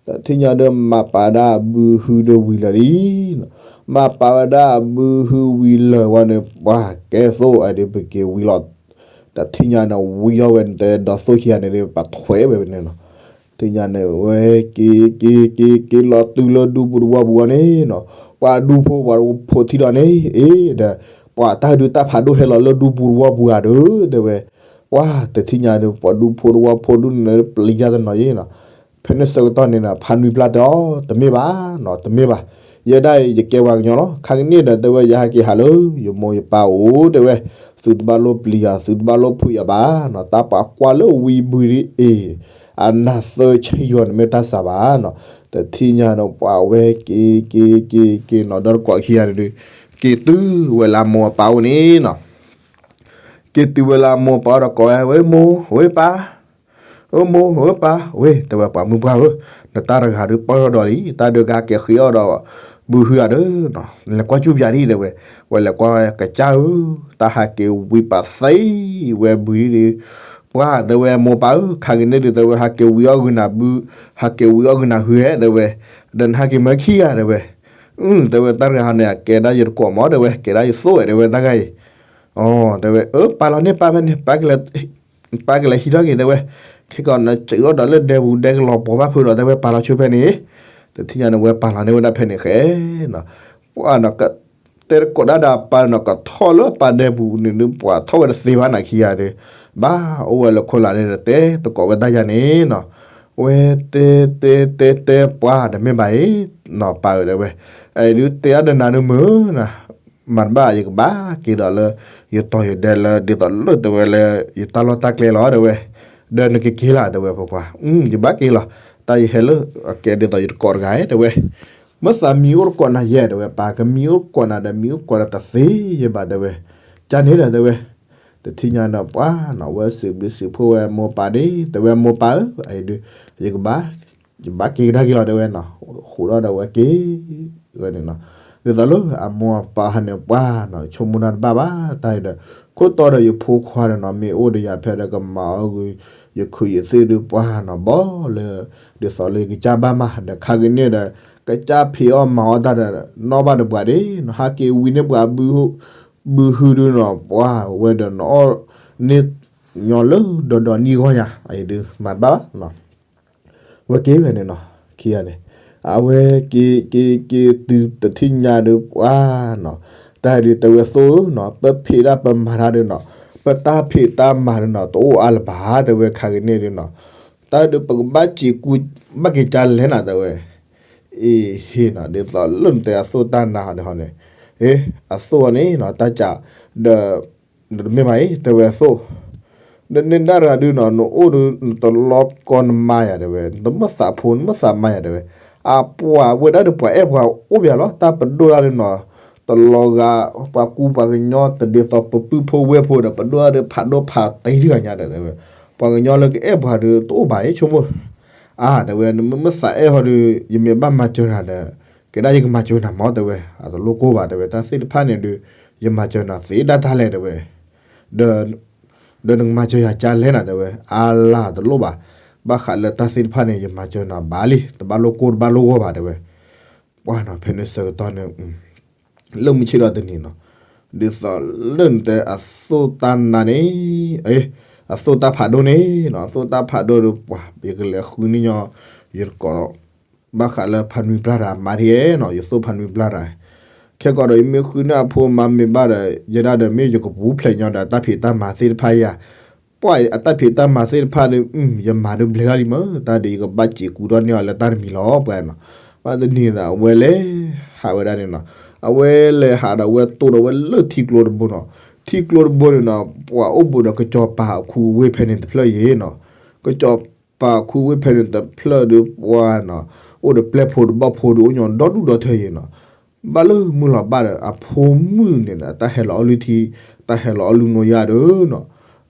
တထံၣ်ညါဒု မၤပာ်ဝဲဒၣ်ဘုဟုဒုဝံၤလၢာ်လံနီၤ, မၤပာ်ဝဲဒၣ်ဘုဟုဝံၤလၢာ်ဝဲန့ၣ် ပှၢ်ကဲသိးအဒု ပက့ၤဝံလီၤ, တထံၣ်ညါန့ၣ် ဝံထီၣ်ဝဲန့ၣ်တဲဒီးသိခံဂၤန့ၣ်ဒု ပှၢ်ထွဲဝဲန့ၣ်နီၤ, တထံၣ်ညါန့ၣ် ဝဲက့ၤက့ၤက့ၤက့ၤလီၤတုၤလၢဒူပူၤတဝီပူၤဝဲန့ၣ်နီၤ, ပှၤဒူဖိပှၤဖိထံၣ်ဒီးန့ၣ် အ့ဒီး ပှၤတၢ်ဒုးတၢ်ဖးဒိၣ်ဟဲလီၤလၢဒူပူၤတဝီပူၤဧါဒု တဲဝဲ, ပှၢ်တထံၣ်ညါဒု ပှၤဒူဖိတဝီဖိဒုန့ၣ် ပျံၤယၤတနီၤယဲနီၤ, ဖဲန့ၣ်ဆၢကတီၢ်န့ၣ်နီၤ ဖးနွံပျၢ်တဲအီၤ တမ့ၢ်ဘၣ်နီၤ တမ့ၢ်ဘၣ်, ယဲဒၣ်အံၤ ယကဲပှၤကညီလီၤ ခါကန့ၣ်ဒီးတဲဝဲ ယဟဲက့ၤဟးလၢ ယမိၢ်ယပၢ်အိၣ်တဲဝဲ, သုတဘၣ်လိၣ်ပျံၤယၤ သုတဘၣ်လိၣ်ဖုးယၤဘၣ်နီၤ, တၢ်ပှၤကွၢ်လၢဝံဘုဒုအ့ၣ် အနးသၢဆံယီၤန့ၣ်မ့ၢ်တၢ်စၢ်ဘၣ်နီၤ, တထံၣ်ညါဒီးပှၤဝဲက့ၤက့ၤက့ၤက့ၤနီၤ ဒီတကိးခံဂၤန့ၣ်ဒု က့ၤတုၤဝဲလၢမိၢ်ပၢ်အိၣ်န့ၣ်နီၤ, က့ၤတုၤဝဲလၢမိၢ်ပၢ်ဒီးကိးဝဲ ဝဲမိၢ် ဝဲပၢ် အၢမိၢ် ဝဲပၢ် ဝဲ တဲဝဲပှၤမုၢ်ပှၢ်ဧၢ, နတၢ်တဂၤဒုးပၢၢ်ထီၣ်ဒီးလံ, တၢ်ဒုးကဟဲက့ၤဃ့အီၣ်ဒီး ဘုဟုဧါဒီးနီၤ, လဲၤကွၢ်ကၠူၣ်ပယၤဒ်တဲဝဲ, ဝဲလဲၤကွၢ်ကစၢ်ဧၢ, တၢ်ဟးက့ၤဝံပာ်သံဝဲဘုဒုဒု ပှၤတဲဝဲမိၢ်ပၢ်ဧၢ, ခါက့ၤန့ၣ်ဒုး တဲဝဲ ဟးက့ၤဝံၤအီၣ်ဂုာ်နၤဘု, ဟးက့ၤဝံၤအီၣ်ဂုာ်နၤဟုဧဲ တဲဝဲ, ဒီးနဟးက့ၤမၢခံဂၤ တဲဝဲ, အၢ တဲဝဲ တၢ်တဂၤဟီန့ၣ် အကဲဒၣ်ယတကိးမး တဲဝဲ, ကဲဒၣ်ယသိၣ်ဝဲ တဲဝဲ တၢ်ဂၤအံၤ, အၢ တဲဝဲ အၢ ပာ်လီၤန့ၣ် ပာ်ဖဲန့ၣ် ပာ်ကလဲၤဟံးထီၣ်က့ၤ တဲဝဲ, ခဲကီးနစးထီၣ်ဒီးလၢဒဲပူၤဒဲကလီၤပှီၤဘၣ်ဖုဒီး တဲဝဲ ပာ်လီၤဆိဖဲန့ၣ်, တထံၣ်ညါန့ၣ်ဝဲပာ်လီၤန့ၢ်ဝဲဒၣ်ဖဲန့ၣ်ဃဲနီၤ, ပှၤနီၤ တဲတကိးဒၣ်ဒီးအပၢ်နီၤ ကထီၣ်လၢအပၢ်ဒဲပူၤန့ၣ်ဒုး ပှၤထီၣ်ဝဲတသ့ဘၣ်နၤခံဂၤဒီး, ဘၣ်အိၣ်ဝဲလၢခိၣ်လာ်န့ၣ်ဒီး တဲတကိးဝဲတၢ်ယၤန့ၣ်နီၤ, ဝဲတဲတဲတဲတဲပှၤတမ့ၢ်ဘၣ်အံၤ, နီၤပၢ်ဧၢ တဲဝဲ, အံၤဒုးတဲအါဒီးနၤဒုးမုာ်နီၤ, မၤတဘၣ် ယကဘၣ်က့ၤဒီးလၢ ယတီၤယဒဲလၢ ဒ်သိးလၢတဲဝဲလၢ ယတၢ်လီၢ်တၢ်ကျဲလီၤ တဲဝဲ, ဒီးနကက့ၤလီၤ တဲဝဲ ဖိခွါ, ယဘၣ်က့ၤလီၤ, တၢ်ယဟဲလၢ အကဲဒ်သိးယတကိးတဂၤဧဲ တဲဝဲ, မ့ၢ်သးမံၤအိၣ်တကိးနၤယဲ တဲဝဲ, ပၢ်ကမံၤအိၣ်တကိးနၤဒီး မံၤအိၣ်တကိးဒီးတသ့ယဘၣ် တဲဝဲ, ကန့ၣ်ဒီး တဲဝဲ, တထံၣ်ညါဒီးပှၤနီၤ ဝဲစံးဘျုးစံးဖှိၣ်ဝဲမိၢ်ပၢ်ဒီး တဲဝဲ မိၢ်ပၢ်ဧၢ, အံၤဒုး ယကဘၣ် ယဘၣ်က့ၤကဒါက့ၤလီၤ တဲဝဲနီၤ, ဃိးဒီးဝဲက့ၤ ဝဲန့ၣ်နီၤ, ဒ်သိးလၢအမိၢ်အပၢ်ဟးန့ၣ်ပှၤနီၤ ဆိကမိၣ်တၢ်တဘၣ်ဘၣ် တၢ်အံၤဒီး, ခိၣ်တီဒီးယဖိခွါဒီးနီၤ မ့ၢ်အိၣ်ဒီးယၤဖဲဒီးကမၤအီၣ်ဂ့ၤ ယခုးယသ့ၣ်ဒုးပှၤနီၤ ဘီလၢ ဒ်သိးလၢယကစၢ်ဘၣ်မးဒီး ခါက့ၤန့ၣ်ဒီး ကစၢ်ဖံးအီၣ်မၤအီၣ်တၢ်ဒီး နီၣ်ဘၣ်ဒီးပှၤဒ်နီၤ ဟးက့ၤဝံၤန့ၣ်ပှၤ ဘုဟုဒုးနီၤ ပှၤဝဲဒီးနီၤ အီၣ်န့ၢ်ညီလၢဒီးဒီးနံၣ်ဂီၢ်ညါ အံၤဒုးမၤတဘၣ်ဘၣ်နီၤ ဝဲက့ၤဝဲန့ၣ်နီၤ, ခံဂၤန့ၣ်, အဝဲက့ၤက့ၤက့ၤတုၤတထံၣ်ညါဒီးပှၤနီၤ, တၢ်ဒုးတဲဝဲသိၣ်ဧၢနီၤ ပဖံးတၢ်ပမၤတၢ်ဒုးနီၤ, ပတၢ်ဖံးတၢ်မၤဒုးနီၤ တအိၣ်အါလၢၤဘၣ် တဲဝဲ ခါက့ၤန့ၣ်ဒုးနီၤ, တၢ်ဒုးပကဘၣ်စံးကူ ဘၣ်က့ၤကၢ်လဲၣ်နၤ တဲဝဲ, အ့ဟ့ၣ်နီၤ ဒ်သိးလၢနတဲအသိၣ်တၢ်နါဟီန့ၣ်ဟီန့ၣ်, အ့ အသိၣ်အီၤန့ၣ်နီၤ တၢ်ကး ဒီး တမ့ၢ်ဘၣ်အံၤ တဲဝဲအသိၣ် ဒီးန့ၣ်ဒၣ်တဂၤဒုးနီၤ နအိၣ်ဒီးနတလီၤကီနမါယၤတဲဝဲ နတမ့ၢ်သးဖိနမ့ၢ်သးမါယၤတဲဝဲ, အပှၤဝဲဒၣ်ဒီးပှၤအဲၣ်ပှၤအိၣ်ပှၤလီၤ တၢ်ပဒိၣ်တၢ်ဒုးနီၤ, တလီၤဂာ် ပှၤကူပှၤကညီတဒ်သိးပပုၢ်ဖိဝဲၢ်ဖိဒီး ပဒိၣ်တၢ်ဒုးဖးဒိၣ်ဖးတံၢ်တဂၤညါဒီးတဲဝဲ, ပှၤကညီလၢကအဲၣ်ပှၤဒုးတအိၣ်ဘၣ်အံၤဆိကမိၣ်, အါ တဲဝဲ နမ့ၢ်သးအဲၣ်ဟီဒုး ယမ့ၢ်ဘၣ်မၤစၢၤနၤဒီး ကဲဒၣ်ယကမၤစၢၤနၤမး တဲဝဲ, အတလိၣ်ကိၢ်ဘၣ် တဲဝဲ, တၢ်သ့ၣ်တဖၣ်န့ၣ်ဒုး ယမၤစၢၤနၤသ့ဒၣ်တၢ်လဲၣ် တဲဝဲ, ဒီး ဒီးနကမၤစၢၤယၤကၢ်လဲၣ်နၤ တဲဝဲ, အါလါတလိၣ်ဘၣ်, ဘၣ်ဃးလၢတၢ်သ့ၣ်တဖၣ်န့ၣ် ယမၤစၢၤနၤဘၣ်လံ, တဘၣ်လိၣ်ကိၢ်တဘၣ်လိၣ်ဂီၢ်ဘၣ် တဲဝဲ, ပှၤနီၤ ဖဲန့ၣ်ဆၢကတီၢ်န့ၣ် လၢမုၢ်ဆ့ၣ်ဒီးတနံၤနီၤ, ဒ်သိးလၢနတဲအသိၣ်တၢ်နါန့ၣ်, အသိၣ်တၢ်ဖးဒိၣ်န့ၣ်နီၤ, အသိၣ်တၢ်ဖးဒိၣ်ဒီးပှၤ ယကလဲၤဃုန့ၢ်ညီ ယတကိး ဘၣ်ဃးလၢဖးနွံပျၢ်တၢ်မၤဒ်အဲၣ်နီၤ, ယသိၣ်ဖးနွံပျၢ်တၢ်, ခဲကီးဒီးယမ့ၢ်ဃုန့ၢ်အဖိမၤမ့ၢ်ဘၣ်ဒီး ယဲဒၣ်ဒီးမ့ၢ်ယကပူၤဖျဲးညီဒီးတၢ်ဖံးတၢ်မၤသ့ၣ်တဖၣ်ယၤ, ပှၤအတၢ်ဖံးတၢ်မၤသ့ၣ်တဖၣ်ဒီး ယမၤဒုးဘျဲၣ်ဒၣ်လံမး, တၢ်ဒုးယကဘၣ်စံးကူထီၣ်န့ၢ်အီၤလၢတၢ်တမံၤလီၤ ပှၤနီၤ, ဘၣ်တနံၤဒီး အဝဲလဲၤဟးဝဲဒၣ်န့ၣ်နီၤ, အဝဲလဲၤဟးဒီးအဝဲတိၢ်ဒီးဝဲလၢထံကျိတဘိနီၤ, ထံကျိတဘိန့ၣ်နီၤ, ပှၤအိၣ်ဘူးဒီးကစီၤပၤအခူအဝ့ၢ်ဖဲန့ၣ်တဖျၢၣ်အံၤနီၤ, ကစီၤပၤအခူအဝ့ၢ်ဖဲန့ၣ်တဖျၢၣ်ဒီးပှၤနီၤ, အိၣ်ဒီးပျဲၢ်ဖိဒီးဘီၣ်ဖိဒီးအိၣ်ညီဒီဒူၣ်ဒီထၢအံၤနီၤ, ဘၣ်လၢမုၢ်လီၤဘၣ်ဒီး အဖိမုၣ်န့ၣ် တၢ်ဟဲလီၤအီၣ်လုၢ်ထံ, တၢ်ဟဲလီၤအီၣ်လုၢ်နိယါဒီးနီၤ,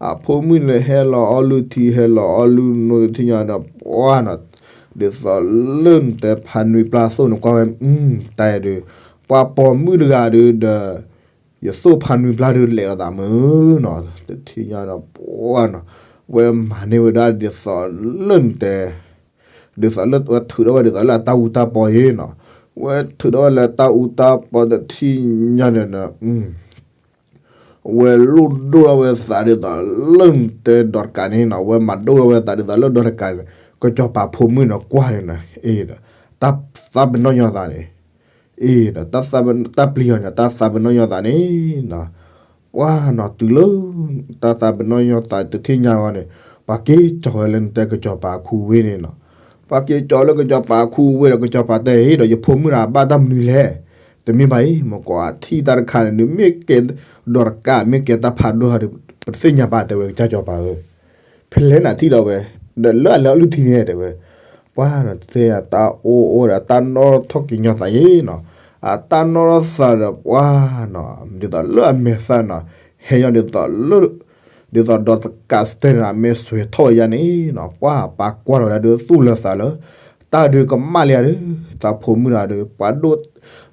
အဖိမုၣ်န့ၣ် ဟဲလီၤအီၣ်လုၢ်ထံ ဟဲလီၤအီၣ်လုၢ်နိတထံၣ်ညါဒီး ပှၤနီၤ, ဒ်သိးလၢနတဲဖးနွံပျၢ်သိၣ်န့ၣ်ကွၢ်ဝဲ, တၢ်အံၤဒီး ပှၤပိာ်မုၣ်တဂၤဒီး ဒီး ယသိၣ်ဖးနွံပျၢ်ဒီးလဲၤလီၤသးမုၢ်နီၤ, တထံၣ်ညါဒီး ပှၤနီၤ, ဝဲမၤန့ၢ်ဝဲဒၣ်ဒ်သိးလၢနတဲ ဒ်သိးလၢဝဲထုးထီၣ်ဝဲဒ်သိးလၢအတၢ်အူတၢ်ပီအံၤနီၤ, ဝဲထုးထီၣ်ဝဲလၢတၢ်အူတၢ်ပီတထံၣ်ညါန့ၣ်ဒီး ဝဲလိၣ်ဒိၣ်ထီၣ်ဝဲသးဒ်သိးလၢနတဲဒီးတကးန့ၣ်နီၤ, ဝဲမၤဒိၣ်ထီၣ်ဝဲသးဒ်သိးလၢဒီးတကးန့ၣ်, ကစီၤပၤဖိမုၣ်န့ၣ်ကွၢ်န့ၣ်နီၤ, အ့ဒီး တၢ်သးပ့ၤနီၣ်ညီသးန့ၣ်, အ့ဒီး တၢ်ပျံၤအီၤန့ၣ် တၢ်သးပ့ၤနီၣ်ညီသးန့ၣ်နီၤ, ပှၤနီၤတုၤလၢ တၢ်သးပ့ၤနီၣ်ညီသးတထံၣ်ညါဝဲန့ၣ်, ပှၤက့ၤကၠီၤဝဲလၢနတဲကစီၤပၤအခူအဝ့ၢ်န့ၣ်နီၤ, ပှၤက့ၤကၠီၤလၢကစီၤပၤအခူအဝ့ၢ်ဒီး ကစီၤပၤတဲအံၤဒီး ယဖိမုၣ်တဂၤဘၣ်တၢ်မနုၤလဲၣ်, တမ့ၢ်ဘၣ်အံၤ မ့ၢ်ကွၢ်ထံၣ်တၢ်တခါန့ၣ် နမ့ၢ်ကဲဒီးတကး မ့ၢ်ကဲတၢ်ဖးဒိၣ်ဟီဒီး ပတသ့ၣ်ညါဘၣ် တဲဝဲကစၢ်ကစီၤပၤဧၢ, ဖဲလဲၣ်နထံၣ်ဒီးဝဲ, ဒီးလၢအလဲၤအီၣ်လုၢ်ထံန့ၣ် တဲဝဲ, ပှၤနီၤတဲအတၢ်အိၣ်အိၣ်ဒီး အတၢ်နီၣ်ထီၣ်က့ၤညီသးယ့နီၤ, အတၢ်နီၣ်ထီၣ်သးဒီးပှၤနီၤ ဒ်သိးလၢအမဲာ်သၣ်နီၤ, ဟဲညီဒ်သိးလၢ ဒ်သိးဒီးတကးစတၢၢ်န့ၣ် အမဲာ်ဆွဲထီၣ်ဝဲယါန့ၣ်နီၤ, ပှၤပာ်ကွၢ်လီၤဝဲဒၣ်ဒီးသူၣ်လၢသးလၢ တၢ်ဒုးကမၣ်လံဧါဒီး သးဖိမုၣ်တဂၤဒီး ပှၤဒိၣ်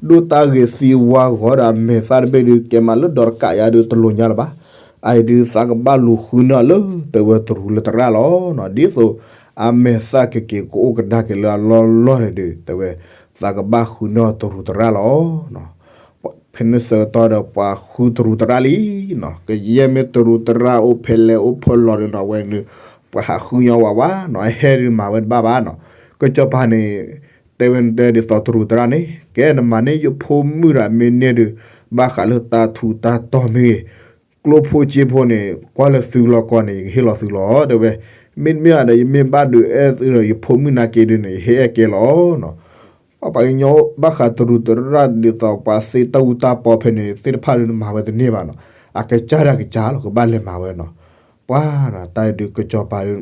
တၢ်ဂ့ၤသံဝါဂီၤဒီး အမဲာ်သၣ်တဘ့ၣ်ဒုး ကဲမးလၢဒီးတကးယါဒီး တလိၤညါလၢၤဘၣ်, အအံၤဒုးသးကဘၣ်လူၤဃုန့ၢ်အီၤလၢတဲဝဲတရူးလၢတရၣ်လီၤနီၤ. ဒ်သိးအမဲာ်သၣ်ကက့ၤကအိၣ်ကဒါက့ၤလၢအလီၢ်လီၢ်န့ၣ်ဒုး တဲဝဲ သးကဘၣ်ဃုန့ၢ်အီၤတရူးတရၣ်လီၤနီၤ. ဖဲန့ၣ်ဆၢကတီၢ်ဒီးပှၤဃုတရူးတရၣ်လံနီၤ. ကယဲၢ်မ့ၢ်တရူးတရၣ်အိၣ်ဖဲလဲၣ်အိၣ်ဖဲလဲၣ်ဒီးနီၤ ဝဲန့ၣ် ပှၤဟးဃုညီဝဲဝဲနီၤ အဟဲဒုးမၤဝဲတဘၣ်ဘၣ်နီၤ. ကစီၤပၤန့ၣ် တဲဝဲတဲဒ်သိးတရူးတရၣ်န့ၣ် ကဲနမၤန့ၢ်ယဖိမုၣ်ဒီးမ့ၢ်န့ၢ်ဒုး ဘၣ်ဃးလၢတၢ်ထူးတၢ်တီၤမ့ၢ်ဂ့ၤ ကျိၣ်ဖိစ့ဖိန့ၣ် ကွၢ်လၢသုလီၢ်ကီၢ်န့ၣ် ယကဟ့ၣ်လီၤသုလီၤ တဲဝဲ. မ့တမ့ၢ်ဒီး ယမ့ၢ်ဘၣ်ဒုးအဲၣ်သုဒီး ယဖိမုၣ်နာ်က့ဒုးန့ၣ် ယဟ့ၣ်အဲၣ်ကဲလီၤနီၤ. ပှၤကညီဘၣ်ဃးတရူးတရၣ်ဒ်သိးပှၤသ့တၢ်အူတၢ်ပီဖဲန့ၣ် သ့ၣ်တဖၣ်ဒုးနမၤဝဲတန့ၢ်ဘၣ်နီၤ. အကစၢ်ဒၣ်ကစၢ်လီၤ ကဘၣ်လဲၤမၤဝဲနီၤ. ပှၤနီၤ တၢ်အံၤဒုးကစီၤပၤဒုး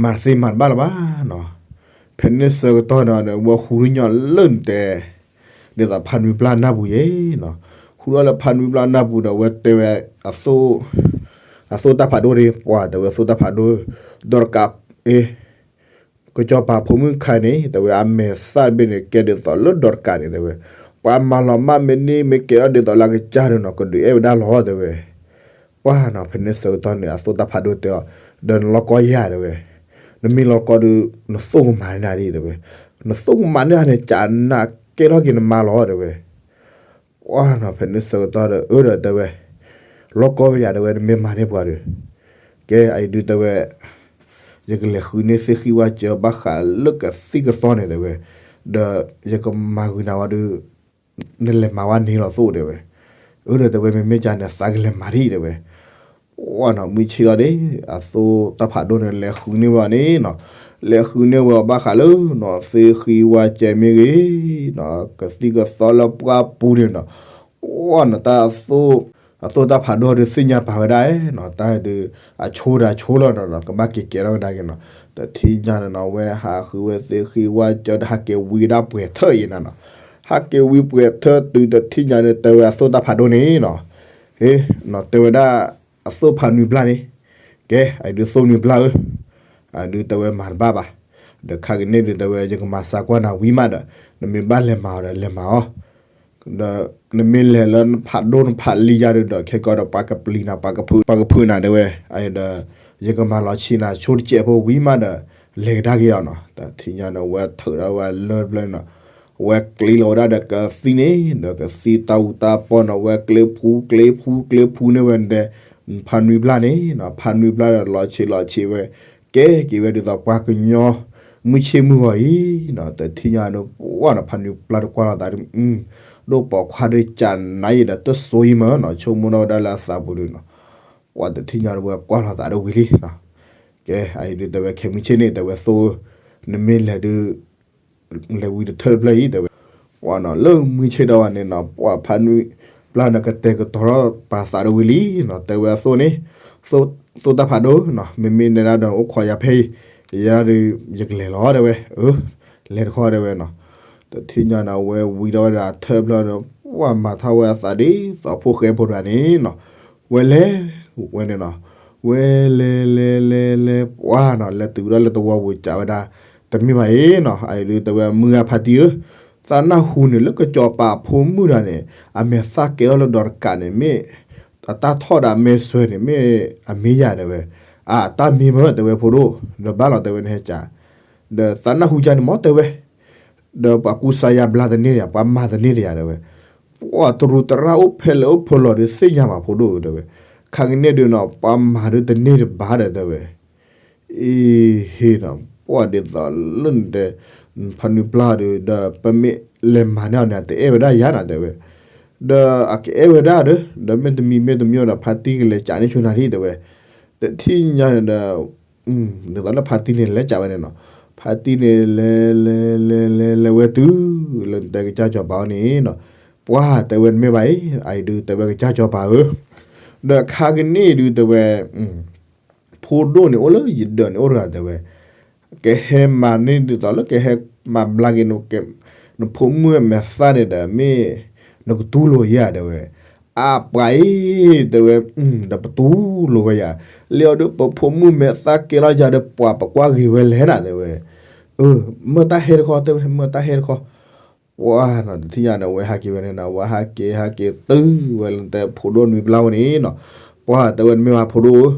မၤတသ့မၤတဘၣ်လၢၤဘၣ်နီၤ. ဖဲန့ၣ်ဆၢကတီၢ်ဒီး ဝဲဃုထံၣ်ညီလၢနတဲ ဒ်သိးဖါနွံပျၢ်နၢ်ပူၤယဲနီၤ. ဃုထီၣ်လၢဖါနွံပျၢ်နၢ်ပူၤဒီး ဝဲတဲဝဲ အသိၣ်တၢ်ဖးဒိၣ်န့ၣ် ပှၤတဲဝဲအသိၣ်တၢ်ဖးဒိၣ် ဒီးတကး အ့ ကစီၤပၤဖိမုၣ်ခါန့ၣ် တဲဝဲအမဲာ်သၣ်တဘ့ၣ်န့ၣ် ကဲဒ်သိးလၢဒီးတကးန့ၣ် တဲဝဲ ပှၤမၤလီၤမၢ်မ့ၢ်န့ၢ်မ့ၢ်ကဲထီၣ်ဒ်သိးလၢအကစၢ်န့ၣ်နီၤ ကဒုးအဲၣ်ဝဲဒၣ်လီၤ တဲဝဲ. ပှၤနီၤ ဖဲန့ၣ်ဆၢကတီၢ်န့ၣ် အသိၣ်တၢ်ဖးဒိၣ်တဲအီၤ ဒီးနလီၢ်ကီၢ်ယၤ တဲဝဲ. နမ့ၢ်လီၢ်ကီၢ်ဒုး နသိၣ်ကမၤန့ၢ်နၤဒ် တဲဝဲ. နသိၣ်ကမၤန့ၢ်နၤန့ၣ် ကနၣ်ကဲထီၣ်က့ၤနမါလီၤ တဲဝဲ. ပှၤနီၤ ဖဲန့ၣ်ဆၢကတီၢ်ဒီး အၢဒီးတဲဝဲ လီၢ်ကီၢ်ဝဲယၤ တဲဝဲ နမ့ၢ်မၤန့ၢ်ပှၤဒီး ကဲအံၤဒုးတဲဝဲ ယကလဲၤဃုန့ၢ်သ့ၣ်ဃံဝၣ်စၢၤဘၣ်ဃးလၢကသံၣ်ကသီန့ၣ် တဲဝဲ. ဒီးယကမၤဂ့ၤနၤဝဲဒုး နလဲၤမၤဝဲန့ၣ်လီၤသိၣ် တဲဝဲ. အၢဒီးတဲဝဲ မ့မ့ၢ်ကန့ၣ် သးကလဲၤမၤဒ် တဲဝဲ. ပှၤနီၤ မုၢ်ဆ့ၣ်လီၤဒီး အသိၣ်တၢ်ဖးဒိၣ်န့ၣ် လဲၤဃုန့ၢ်ဝဲန့ၣ်နီၤ. လဲၤဃုန့ၢ်ဝဲဘၣ်ဃးလၢနီၤ သ့ၣ်ဃံဝၣ်စၢၤမ့ၢ်ဂ့ၤနီၤ ကသံၣ်ကသီလၢပှၢ်ပူၤန့ၣ်နီၤ. ပှၤနီၤ တၢ်အသိၣ် အသိၣ်တၢ်ဖးဒိၣ်ဒုးသ့ၣ်ညါပာ်ဝဲဒၣ်နီၤ တၢ်ဒုး အဆိဒီးအဆိလီၤနီၤ ကဘၣ်က့ၤကဲထီၣ်ဝဲဒၣ်က့ၤနီၤ. တထံၣ်ညါန့ၣ်နီၤ ဝဲဟးဃုဝဲသ့ၣ်ဃံဝၣ်စၢၤဒီးဟးက့ၤဝံဒၣ်ပှဲၤထၢၣ်အံၤနၤနီၤ. ဟးက့ၤဝံပှဲၤထၢၣ်တုၤတထံၣ်ညါန့ၣ် တဲဝဲအသိၣ်တၢ်ဖးဒိၣ်န့ၣ်နီၤ ဟ့ၣ်နီၤ တဲဝဲဒၣ် အသိၣ်ဖါနွံပျၢ်န့ၣ် ကဲ အဒုးသိၣ်နွံပျၢ်ဧၢ အဒုးတဲဝဲမၤတဘၣ်ဘၣ်. ဒီးခါကန့ၣ်ဒုးတဲဝဲ ယကမၤစၢၤကွၢ်နၤဝံၤမးဒီး နမ့ၢ်ဘၣ်လဲၤမၤအီၤဒီးလဲၤမၤအီၤ ဒီးနမ့ၢ်လဲၤလၢနဖးဒိၣ်နဖးလံယၤဒုးဒီး ခဲကီးဒီးပှၤကပျံၤနၤ ပှၤကဖုး ပှၤကဖုးနၤတဲဝဲ အဒီး ယကမၤလီၤဆံးနၤဆိတစဲးဖိဝံၤမးဒီး လဲၤကဒါက့ၤအီၤနီၤ. တထံၣ်ညါန့ၣ် ဝဲထုးဒီးဝဲလၢပျၢၤနီၤ ဝဲကျံလီၤဝဲဒၣ်ဒီးကသံၣ်န့ၣ် ဒီးကသံၣ်တၢ်အူတၢ်ပီၢ်နီၤ ဝဲကျ့ဖှူကျ့ဖှူကျ့ဖှူန့ၢ်ဝဲန့ၣ်ဒီး ဖါနွံပျၢ်န့ၣ်နီၤ ဖါနွံပျၢ်ဒီးလီၤဆံးလီၤဆံးဝဲ ကဲက့ၤဝဲဒ်သိးပှၤကညီ မုၢ်ဆ့ၣ်မုၢ်ဂီၤအံၤနီၤ တထံၣ်ညါန့ၣ် ပှၤနီၤ ဖါနွံပျၢ်တကွၢ်လိာ်သးဒ် ဒိၣ်ပိာ်ခွါဒုးကနၣ်အံၤဒီးတစိၤအံၤမးနီၤ ဆိကမိၣ်ထီၣ်ဝဲဒၣ်လၢအသးပူၤဒုးနီၤ ပှၤတထံၣ်ညါန့ၣ် ဝဲကွၢ်လိာ်သးဒ်ဝံၤလံနီၤ ကဲ အအံၤဒုးတဲဝဲခဲမုၢ်ဆ့ၣ်န့ၣ် တဲဝဲသိၣ် နမ့ၢ်လဲၤဒုး လဲၤဝံတထၢၣ်တဖျၢၣ်အံၤ တဲဝဲ ပှၤနီၤ လၢမုၢ်ဆ့ၣ်ဒီးဝဲန့ၣ်နီၤ ပှၤဖါနွံပျၢ်န့ၣ် ကတဲာ်ကတီၤထီၣ်ပာ်သးဒ်ဝံၤလံနီၤ တဲဝဲအသိၣ်န့ၣ် သိၣ်တၢ်ဖးဒိၣ်နီၤ မ့မ့ၢ်နဲဒၣ်ဒီးအိၣ်ခိးယၤဖဲအံၤ ယၤဒုး ယကလဲၤလီၤ တဲဝဲ အၢ လဲၤတခီ တဲဝဲနီၤ တထံၣ်ညါန့ၣ် အဝဲဝံထီၣ်ဝဲဒၣ်အထၢၣ်ဖျၢၣ်ဒီး ပှၤမၤထီၣ်ဝဲအသးဒ်သိးဖိၣ်ဃဲဖိတဂၤန့ၣ်နီၤ ဝဲလဲၤ ဝဲန့ၣ်နီၤ ဝဲလဲၤလဲၤလဲၤလဲၤ ပှၤနီၤ လဲၤတုၤဝဲဒၣ်လၢသဝီပူၤ ကးဝဲဒၣ် တမ့ၢ်ဘၣ်အံၤနီၤ အအံၤဒုးတဲဝဲမုၢ်ဂၤဖါတံၢ်ဧၢ သးနၢ်ဟူန့ၣ် လၢကစီၤပၤဖိမုၣ်တဂၤန့ၣ် အမဲာ်သၣ်ကဲထီၣ်လၢဒီးတကးန့ၣ် မ့ၢ်အတၢ်ထီၣ်ဒီးအမဲာ်ဆွဲန့ၣ် မ့ၢ်အမ့ၢ်ယၤ တဲဝဲ အတၢ်မ့ၢ်မ့ၢ် တဲဝဲဖိဒိၣ် ဒီးဘၣ်လီၤ တဲဝဲ နဟဲကး ဒီးသးနၢ်ဟူကန့ၣ်မ့ၢ် တဲဝဲ ဒီးပှၤကူစါယါဘျါတန့ၢ်တယၤ ပှၤမၤတန့ၢ်တယၤ တဲဝဲ ပှၤတရူးတရၣ်အိၣ်ဖဲလဲၣ်အိၣ်ဖဲလဲၣ်ဒီး သ့ၣ်ညါမးဖိဒိၣ် တဲဝဲ ခါကန့ၣ်ဒုးနီၤ ပှၤမၤဒုးတန့ၢ်တဘၣ်ဒီး တဲဝဲ အ့ဟ့နီၤ ပှၤဒ်သိးလၢနတဲ ဖါနွံပျၢ်ဒုး ဒီးပမ့ၢ်လဲၤမၤန့ၢ်အီၤန့ၣ် တအဲၣ်ဝဲဒၣ်ယၤနီၤ တဲဝဲ ဒီးအကအဲၣ်ဝဲဒၣ်ဒီး ဒီးမ့တမံၤမ့တမံၤဒီး ဖါတံၢ်ကလဲၤကးန့ၢ်ဆိနၤဒ် တဲဝဲ တထံၣ်ညါန့ၣ်ဒီး ဒ်သိးလၢဖါတံၢ်န့ၣ် လဲၤကးဝဲန့ၣ်နီၤ ဖါတံၢ်န့ၣ် လဲၤလဲၤလဲၤလဲၤလဲၤဝဲတုၤ လၢနတဲကစၢ်စီၤပၤအအိၣ်န့ၣ်နီၤ ပှၤတဲဝဲနမ့ၢ်ဘၣ်အံၤ အအံၤဒုးတဲဝဲကစၢ်စီၤပၤဧၢ ဒီးခါကန့ၣ်ဒုးတဲဝဲ ဖိဒိၣ်န့ၣ်အိၣ်လၢယဒၢးန့ၣ်အိၣ်တဂၤတဲဝဲ ကဟဲမၤန့ၢ်ဒ်သိးလၢကဟဲမၤဘျါက့ၤ နဖိမုၣ်မဲာ်သၣ်န့ၣ်ဒီး မ့ၢ်နကတူၢ်လိာ်ယၤတဲဝဲ အပှၤအံၤ တဲဝဲ ဒီးပတူၢ်လိာ်ဝဲယၤ လၢအီၤဒီး ပဖိမုၣ်မဲာ်သၣ်ကဲလီၤယၤဒီး ပှၤပကွၢ်ဂ့ၤဝဲလဲၣ်နၤတဲဝဲ အၢ မၢတၢ်ဟဲတခီတဲဝဲ မၢတၢ်ဟဲတခီ ပှၢ်နီၤ တထံၣ်ညါန့ၣ် အဝဲဟးက့ၤဝဲန့ၣ်နီၤ အဝဲဟးက့ၤဟးက့ၤတုၤဝဲလၢတဲဖိဒိၣ်နွံပျၢ်ဝဲန့ၣ်နီၤ, ပှၢ်တဲဝဲနမ့ၢ်ဘၣ်ဖိဒိၣ်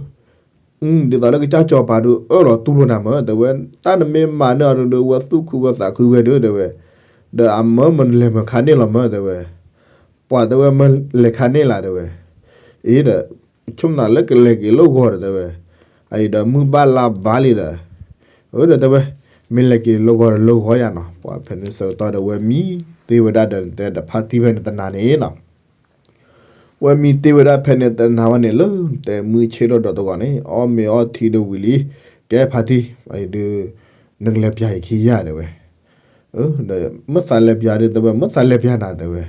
ဧၢ ဒ်သိးလၢကစၢ်စီၤပၤဒုးအၢၣ်လီၤတူၢ်လိာ်နၤမၢ် တဲဝဲ, တၢ်နမ့ၢ်မၤန့ၢ်အီၤဒုး ဝဲသူၣ်ခုဝဲသးခုဝဲဒုး တဲဝဲ, ဒီးအမၢမနုၤလဲၤမၢခါန့ၣ်လီၤမၢ် တဲဝဲ, ပှၢ်တဲဝဲမၢလဲၤခါန့ၣ်လၢ တဲဝဲ, အ့ဒီး ဆိကမိၣ်လၢကလဲၤက့ၤလၢဂီၤဒီး တဲဝဲ, အအံၤဒီးမုၢ်ဘၣ်လါဘၣ်လံဒီး, အၢဒီးတဲဝဲ, မ့ၢ်လဲၤက့ၤလၢဂီၤဒီးလၢဂီၤယၤနီၤ ပှၢ်ဖဲန့ၣ်ဆၢကတီၢ်ဒီး ဝဲမံတ့ၢ်ဝဲဒၣ်ဒီး နတဲဒီးဖါတံၢ်ဖဲန့ၣ်တနၤန့ၣ်နီၤ ဝဲမံတ့ၢ်ဝဲဒၣ်ဖဲန့ၣ်တနၤဝဲန့ၣ်လၢ တဲမုၢ်ဆ့ၣ်ထီၣ်ဒီးတဂီၤန့ၣ် အီၣ်မ့ၤအီထံဒီးဝံၤလံ, ကဲဖါတံၢ် အအံၤဒုး နကလဲၤပျၢ်ယခံယၤ တဲဝဲ, ဒီးမ့ၢ်သးလဲၤပျၢ်ဒုး တဲဝဲ မ့ၢ်သးလဲၤပျၢ်နၤ တဲဝဲ,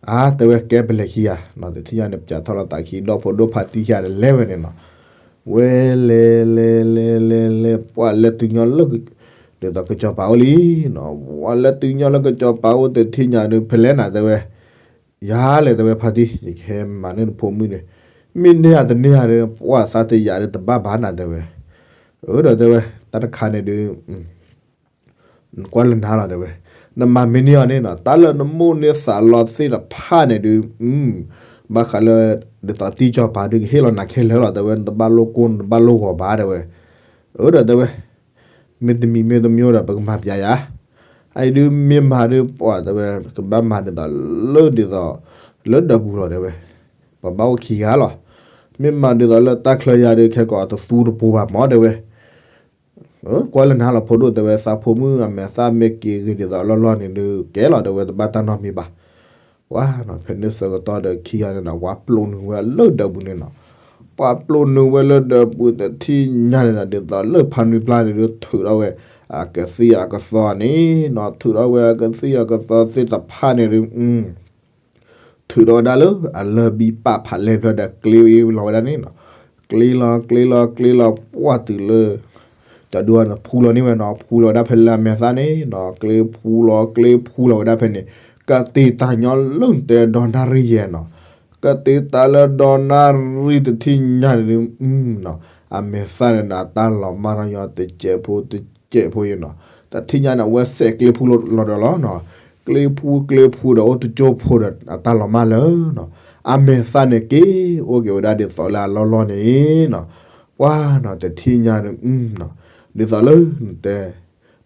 အါ တဲဝဲ ကဲပလဲၤခံယၤနီၤ တထံၣ်ညါန့ၣ် ပၠးထီၣ်လီၤသးခံ ဒီဖိဒိၣ်ဖါတံၢ်ခံဂၤဒီးလဲၤဝဲန့ၣ်နီၤ, ဝဲလဲၤလဲၤလဲၤလဲၤလဲၤ ပှၢ်လဲၤတုၤညီလၢ ဒ်သိးကစီၤပၤအိၣ်လံနီၤ, ဝဲလဲၤတုၤညီလၢကစီၤပၤအိၣ် တထံၣ်ညါဒုး ဖဲလဲၣ်နၤ တဲဝဲ, ယၤလဲၣ် တဲဝဲ ဖါတံၢ် ယကဟဲမၤန့ၢ်နဖိမုၣ်န့ၣ်, မ့ၢ်န့ၢ်ဧါတန့ၢ်ဧါဒီး ပှၢ်သးတယာ်ဒီးတဘၣ်ဘၣ်နၤ တဲဝဲ, အၢဒီးတဲဝဲ တၢ်တခါန့ၣ်ဒုး နကွၢ်လၢနၤလီၤ တဲဝဲ, နမၤမ့ၢ်န့ၢ်အီၤန့ၣ်နီၤ တၢ်လၢနမိၣ်န့ၢ်သးလီသ့ၣ်တဖၣ်န့ၣ်ဒုး, ဘၣ်ဃးလၢ ဒ်သိးတံၢ်စီၤပၤဒုးကဟ့ၣ်လီၤနၤခဲလၢာ်လီၤ တဲဝဲ, နတဘၣ်လိၣ်ကိၢ် နတဘၣ်လိၣ်ဂီၤဘၣ် တဲဝဲ, အၢဒီးတဲဝဲ, မ့တမံၤမ့တမံၤဒီး ပကမၤပျဲယၤ, အအံၤဒုးမ့ၢ်မၤဒုး ပှၢ်တဲဝဲ ကဘၣ်မၤဒ်သိးလၢဒ်သိး လၢဒၢးပူၤလီၤ တဲဝဲ, ပဘၣ်အိၣ်ခံဂၤလီၤ, မ့ၢ်မၤဒ်သိးလၢတၢ်ချၢယၤဒုး ခဲကိးတသူတပူၤဘၣ်မၢ် တဲဝဲ ကွၢ်လၢနၤလီၤဖိဒိၣ် တဲဝဲ သးဖိမုၣ်အမဲာ်သၣ်မ့ၢ်က့ၤဂ့ၤဒ်သိးလီၢ်လီၢ်န့ၣ်ဒုး ကဲလီၤ တဲဝဲ တဘၣ်တၢ်နီတမံၤဘၣ်, ပှၢ်နီၤ ဖဲန့ၣ်ဆၢကတီၢ်ဒီးခံဂၤန့ၣ်နီၤ ပှၤပျိးနုာ်ဝဲလၢဒၢးပူၤန့ၣ်နီၤ, ပှၤပျိးနုာ်ဝဲလၢဒၢးပူၤတထံၣ်ညါန့ၣ်နီၤ ဒ်သိးလၢဖါနွံပျၢ်န့ၣ်ဒုး ထုးထီၣ်ဝဲ အကသံၣ်အကသီန့ၣ်နီၤ ထုးထီၣ်ဝဲအကသံၣ်အကသီသ့ၣ်တဖၣ်န့ၣ်ဒုး ထုးထီၣ်ဝဲဒၣ်လၢအလၢၢ်ဘံပာ်ဖးလဲၢ်ဖျၢၣ်ဒီးကျ့လီၤဝဲဒၣ်န့ၣ်နီၤ, ကျ့လီၤကျ့လီၤကျ့လီၤ ပှၢ်တုၤလၢ ကဒုန့ၣ်ဖူလီၤန့ၢ်ဝဲနီၤ ဖူလီၤဝဲဒၣ်ဖဲလၢအမဲာ်သၣ်န့ၣ်နီၤ ကျ့ဖူလီၤကျ့ဖူလီၤဝဲဒၣ်ဖဲန့ၣ် ကတ့ၤတၢ်ညီလၢနတဲဒီနၣ်ရံၣ်ယဲၢ်နီၤ, ကတ့ၤတၢ်လၢဒီနၣ်ရံၣ်တထံၣ်ညါန့ၣ်ဒုး အမဲာ်သၣ်န့ၣ်နီၤ အတၢ်လီၤမၢ်ထီၣ်ညီတစဲးဖိတစဲးဖိယဲၢ်နီၤ, တထံၣ်ညါန့ၣ် အဝဲစဲးကျ့ဖူလီၤဒီးလီၤနီၤ, ကျ့ဖူကျ့ဖူဒီးအိၣ်တကၠိဖိဒီး အတၢ်လီၤမၢ်လၢနီၤ, အမဲာ်သၣ်န့ၣ်က့ၤအိၣ်က့ၤဝဲဒၣ်ဒ်သိးလၢအလီၢ်လီၢ်န့ၣ်နီၤ, ပှၢ်နီၤ တထံၣ်ညါန့ၣ် ဒ်သိးလၢနတဲ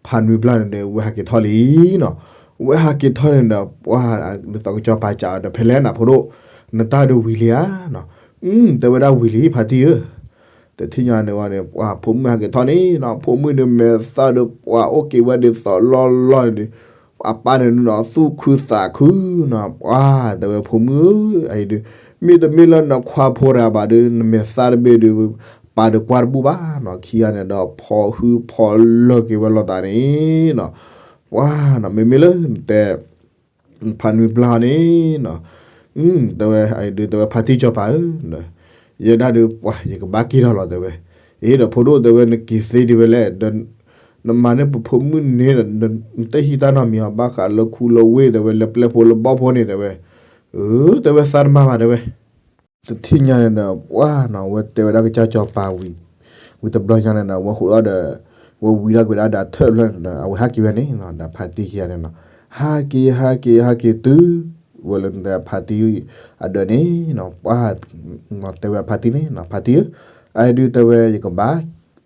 ဖါနွံပျၢ်န့ၣ်ဒီး ဝဲဟးက့ၤထီၣ်လံနီၤ, ဝဲဟးက့ၤထီၣ်န့ၣ်ဒီး ပှၢ်ဒ်သိးကစီၤပၤစံးအီၤဒီး ဖဲလဲၣ်နၤဖိဒိၣ် နတၢ်ဒုးဝံၤလံဧါနီၤ, တဲဝဲဒၣ်ဝံၤလံဖါတံၢ်ဧၢ, တထံၣ်ညါန့ၣ်ဝဲန့ၣ် ပှၢ်ဖိမုၣ်ဟးက့ၤထီၣ်န့ၣ်နီၤ ဖိမုၣ်န့ၣ်မဲာ်သၣ်ဒီး ပှၢ်အိၣ်က့ၤဝဲဒ်သိးလီၢ်လီၢ်န့ၣ်ဒီး အပၢ်န့ၣ်နီၤ သူၣ်ခုသးခုနီၤ ပှၢ်တဲဝဲဖိမုၣ်ဧၢ, အအံၤဒုး မ့တမ့ၢ်လၢနခွါဖိတဂၤဘၣ်ဒီး နမဲာ်သၣ်တဘ့ၣ်ဒီး ပာ်ဒုးကွၢ်တဘူၣ်ဘၣ်နီၤ, ခံဂၤန့ၣ်ဒီး ဖီဟုဖီလၢာ်က့ၤဝဲလိာ်သးန့ၣ်နီၤ, ပှၢ်နီၤ မ့မ့ၢ်လၢနတဲ ဖါနွံပျၢ်န့ၣ်နီၤ, တဲဝဲ အအံၤဒုး တဲဝဲဖါတံၢ်စီၤပၤဧၢ, ယဲဒၣ်ဒုး ပှၢ်ယကဘၣ်က့ၤထီၣ်လီၤ တဲဝဲ, အ့ဒီးဖိဒိၣ် တဲဝဲ နက့ၤသ့ဒံးဝဲလဲၣ်, နမၤန့ၢ်ပဖိမုၣ်န့ၣ်ဒီး နတဟံးတၢ်နီတမံၤအီၤ ဘၣ်ဃးလၢခူလၢဝ့ၢ် တဲဝဲ လၢပျဲၢ်ဖိလၢဘီၣ်ဖိန့ၣ် တဲဝဲ, အၢ တဲဝဲသးတမၤဘၣ် တဲဝဲ တထံၣ်ညါန့ၣ်ဒီး ပှၢ်နီၤ အဝဲတဲဝဲဒၣ်ကစၢ်စီၤပၤဝံၤ ဝံၤတဘျီညါန့ၣ်ဒီး အဝဲဟူးထီၣ်ဒီး ဝဲဝံၤဒၣ်ကွံာ်ဒၣ်ဒီးထၢၣ်ဖျၢၣ်န့ၣ်ဒီး အဝဲဟးက့ၤဝဲန့ၣ်နီၤ, ဒီးဖါတံၢ်ခံဂၤန့ၣ်နီၤ, ဟးက့ၤ ဟးက့ၤ ဟးက့ၤတုၤ ဝဲလၢနတဲဖါတံၢ်အဒၢးန့ၣ်နီၤ, ပှၢ် တဲဝဲဖါတံၢ်န့ၣ်နီၤ, ဖါတံၢ်ဧၢ, အအံၤဒုး တဲဝဲ ယကဘၣ်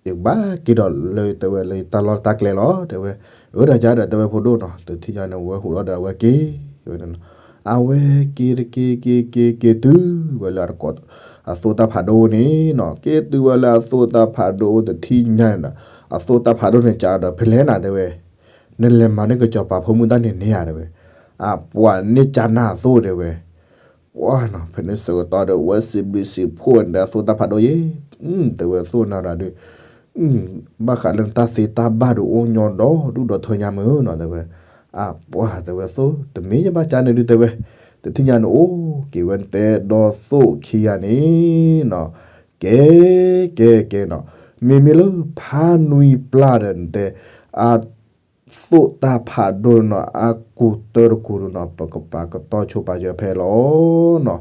ယကဘၣ်က့ၤဒီးလၢ တဲဝဲ လၢယတၢ်လီၢ်တၢ်ကျဲလီၤ တဲဝဲ, အၢ ဒီးယၤဒီး တဲဝဲဖိဒိၣ်နီၤ, တထံၣ်ညါန့ၣ် ဝဲဟူးထီၣ်ဒီး အဝဲက့ၤဝဲန့ၣ်နီၤ, အဝဲက့ၤတက့ၤက့ၤက့ၤက့ၤတုၤ ဝဲလၢ အသိၣ်တၢ်ဖးဒိၣ်န့ၣ်နီၤ, က့ၤတုၤဝဲလၢအသိၣ်တၢ်ဖးဒိၣ်တထံၣ်ညါန့ၣ်ဒီး အသိၣ်တၢ်ဖးဒိၣ်န့ၣ် စံးဒီး ဖဲလဲၣ်နၤ တဲဝဲ, နလဲၤမၤန့ၢ်ကစီၤပၤဖိမုၣ်တၢ်န့ၣ်န့ၣ်ဧါ တဲဝဲ, အပှၤန့ၣ်ကနၣ်အသိၣ် တဲဝဲ ပှၢ်နီၤ ဖဲန့ၣ်ဆၢကတီၢ်ဒီး ဝဲစံးဘျုးစံးဖှိၣ်ဝဲန့ၣ်ဒီး အသိၣ်တၢ်ဖးဒိၣ်ယဲၢ်, တဲဝဲ သိၣ်နၤဒီးဒုး ဘၣ်ဃးလၢနတၢ်သ့တၢ်ဘၣ်ဒုးအိၣ်ညီဒီးဒူၣ်ဒီးထၢညါမုၢ်နီၤ တဲဝဲ, အပှၢ် တဲဝဲ သိၣ် တမ့ၢ်ယဘၣ်ကါန့ၣ်ဒုး တဲဝဲ, တထံၣ်ညါန့ၣ် အိၣ်က့ၤဝဲတဲဒီးသိၣ်ခံဂၤန့ၣ်နီၤ, ကဲ ကဲ ကဲနီၤ, မ့မ့ၢ်လၢဖါနွံပျၢ်ဒီးနတဲ အ သိၣ်တၢ်ဖးဒိၣ်နီၤ အကူးတၢတကူးနီၤ ပကပာ်ကတီၢ်ဆိပာ်စၢၤဖဲလီၤနီၤ,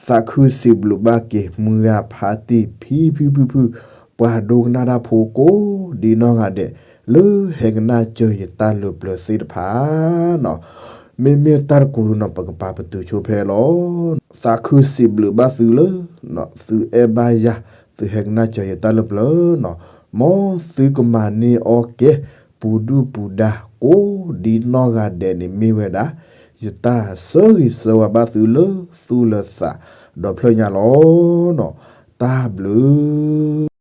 သးခုစံးဘျုးဘၣ်က့ၤ မုၢ်ဂၤဖါတံၢ်ဖံဖုဖုဖု, ပ ပှၤဒိကနၣ်တၢ်ဖိကိးဒ်နီၢ်ဂၤဒဲး လၢဟဲကနၣ်စၢၤယတၢ်လၢပျၢၤသ့ၣ်တဖၣ်နီၤ, မ့မ့ၢ်တၢ်တကိးဒုနီၤ ပကပာ်ပတုာ်ဆိဖဲလီၤ. သးခုစံးဘျုးဘၣ်သုလၢ သုအဲၣ်ဘၣ်ယၤ, သုဟဲကနၣ်စၢၤယတၢ်လၢပျၢၤနီၤ, မ်သုကမၤန့ၢ်အီၣ်ကဲ ပူၤဒုၣ်ပူၤဒါကိးဒ်နီၢ်ဂၤဒဲးန့ၣ်မ့ၢ်ဝဲဒၣ် ယတၢ်ဆၢဂ့ၤဆၢဝါဘၣ်သုလၢသူၣ်လၢသးဒီဖျၢၣ်ညါလီၤ. တၢ်ဘျုး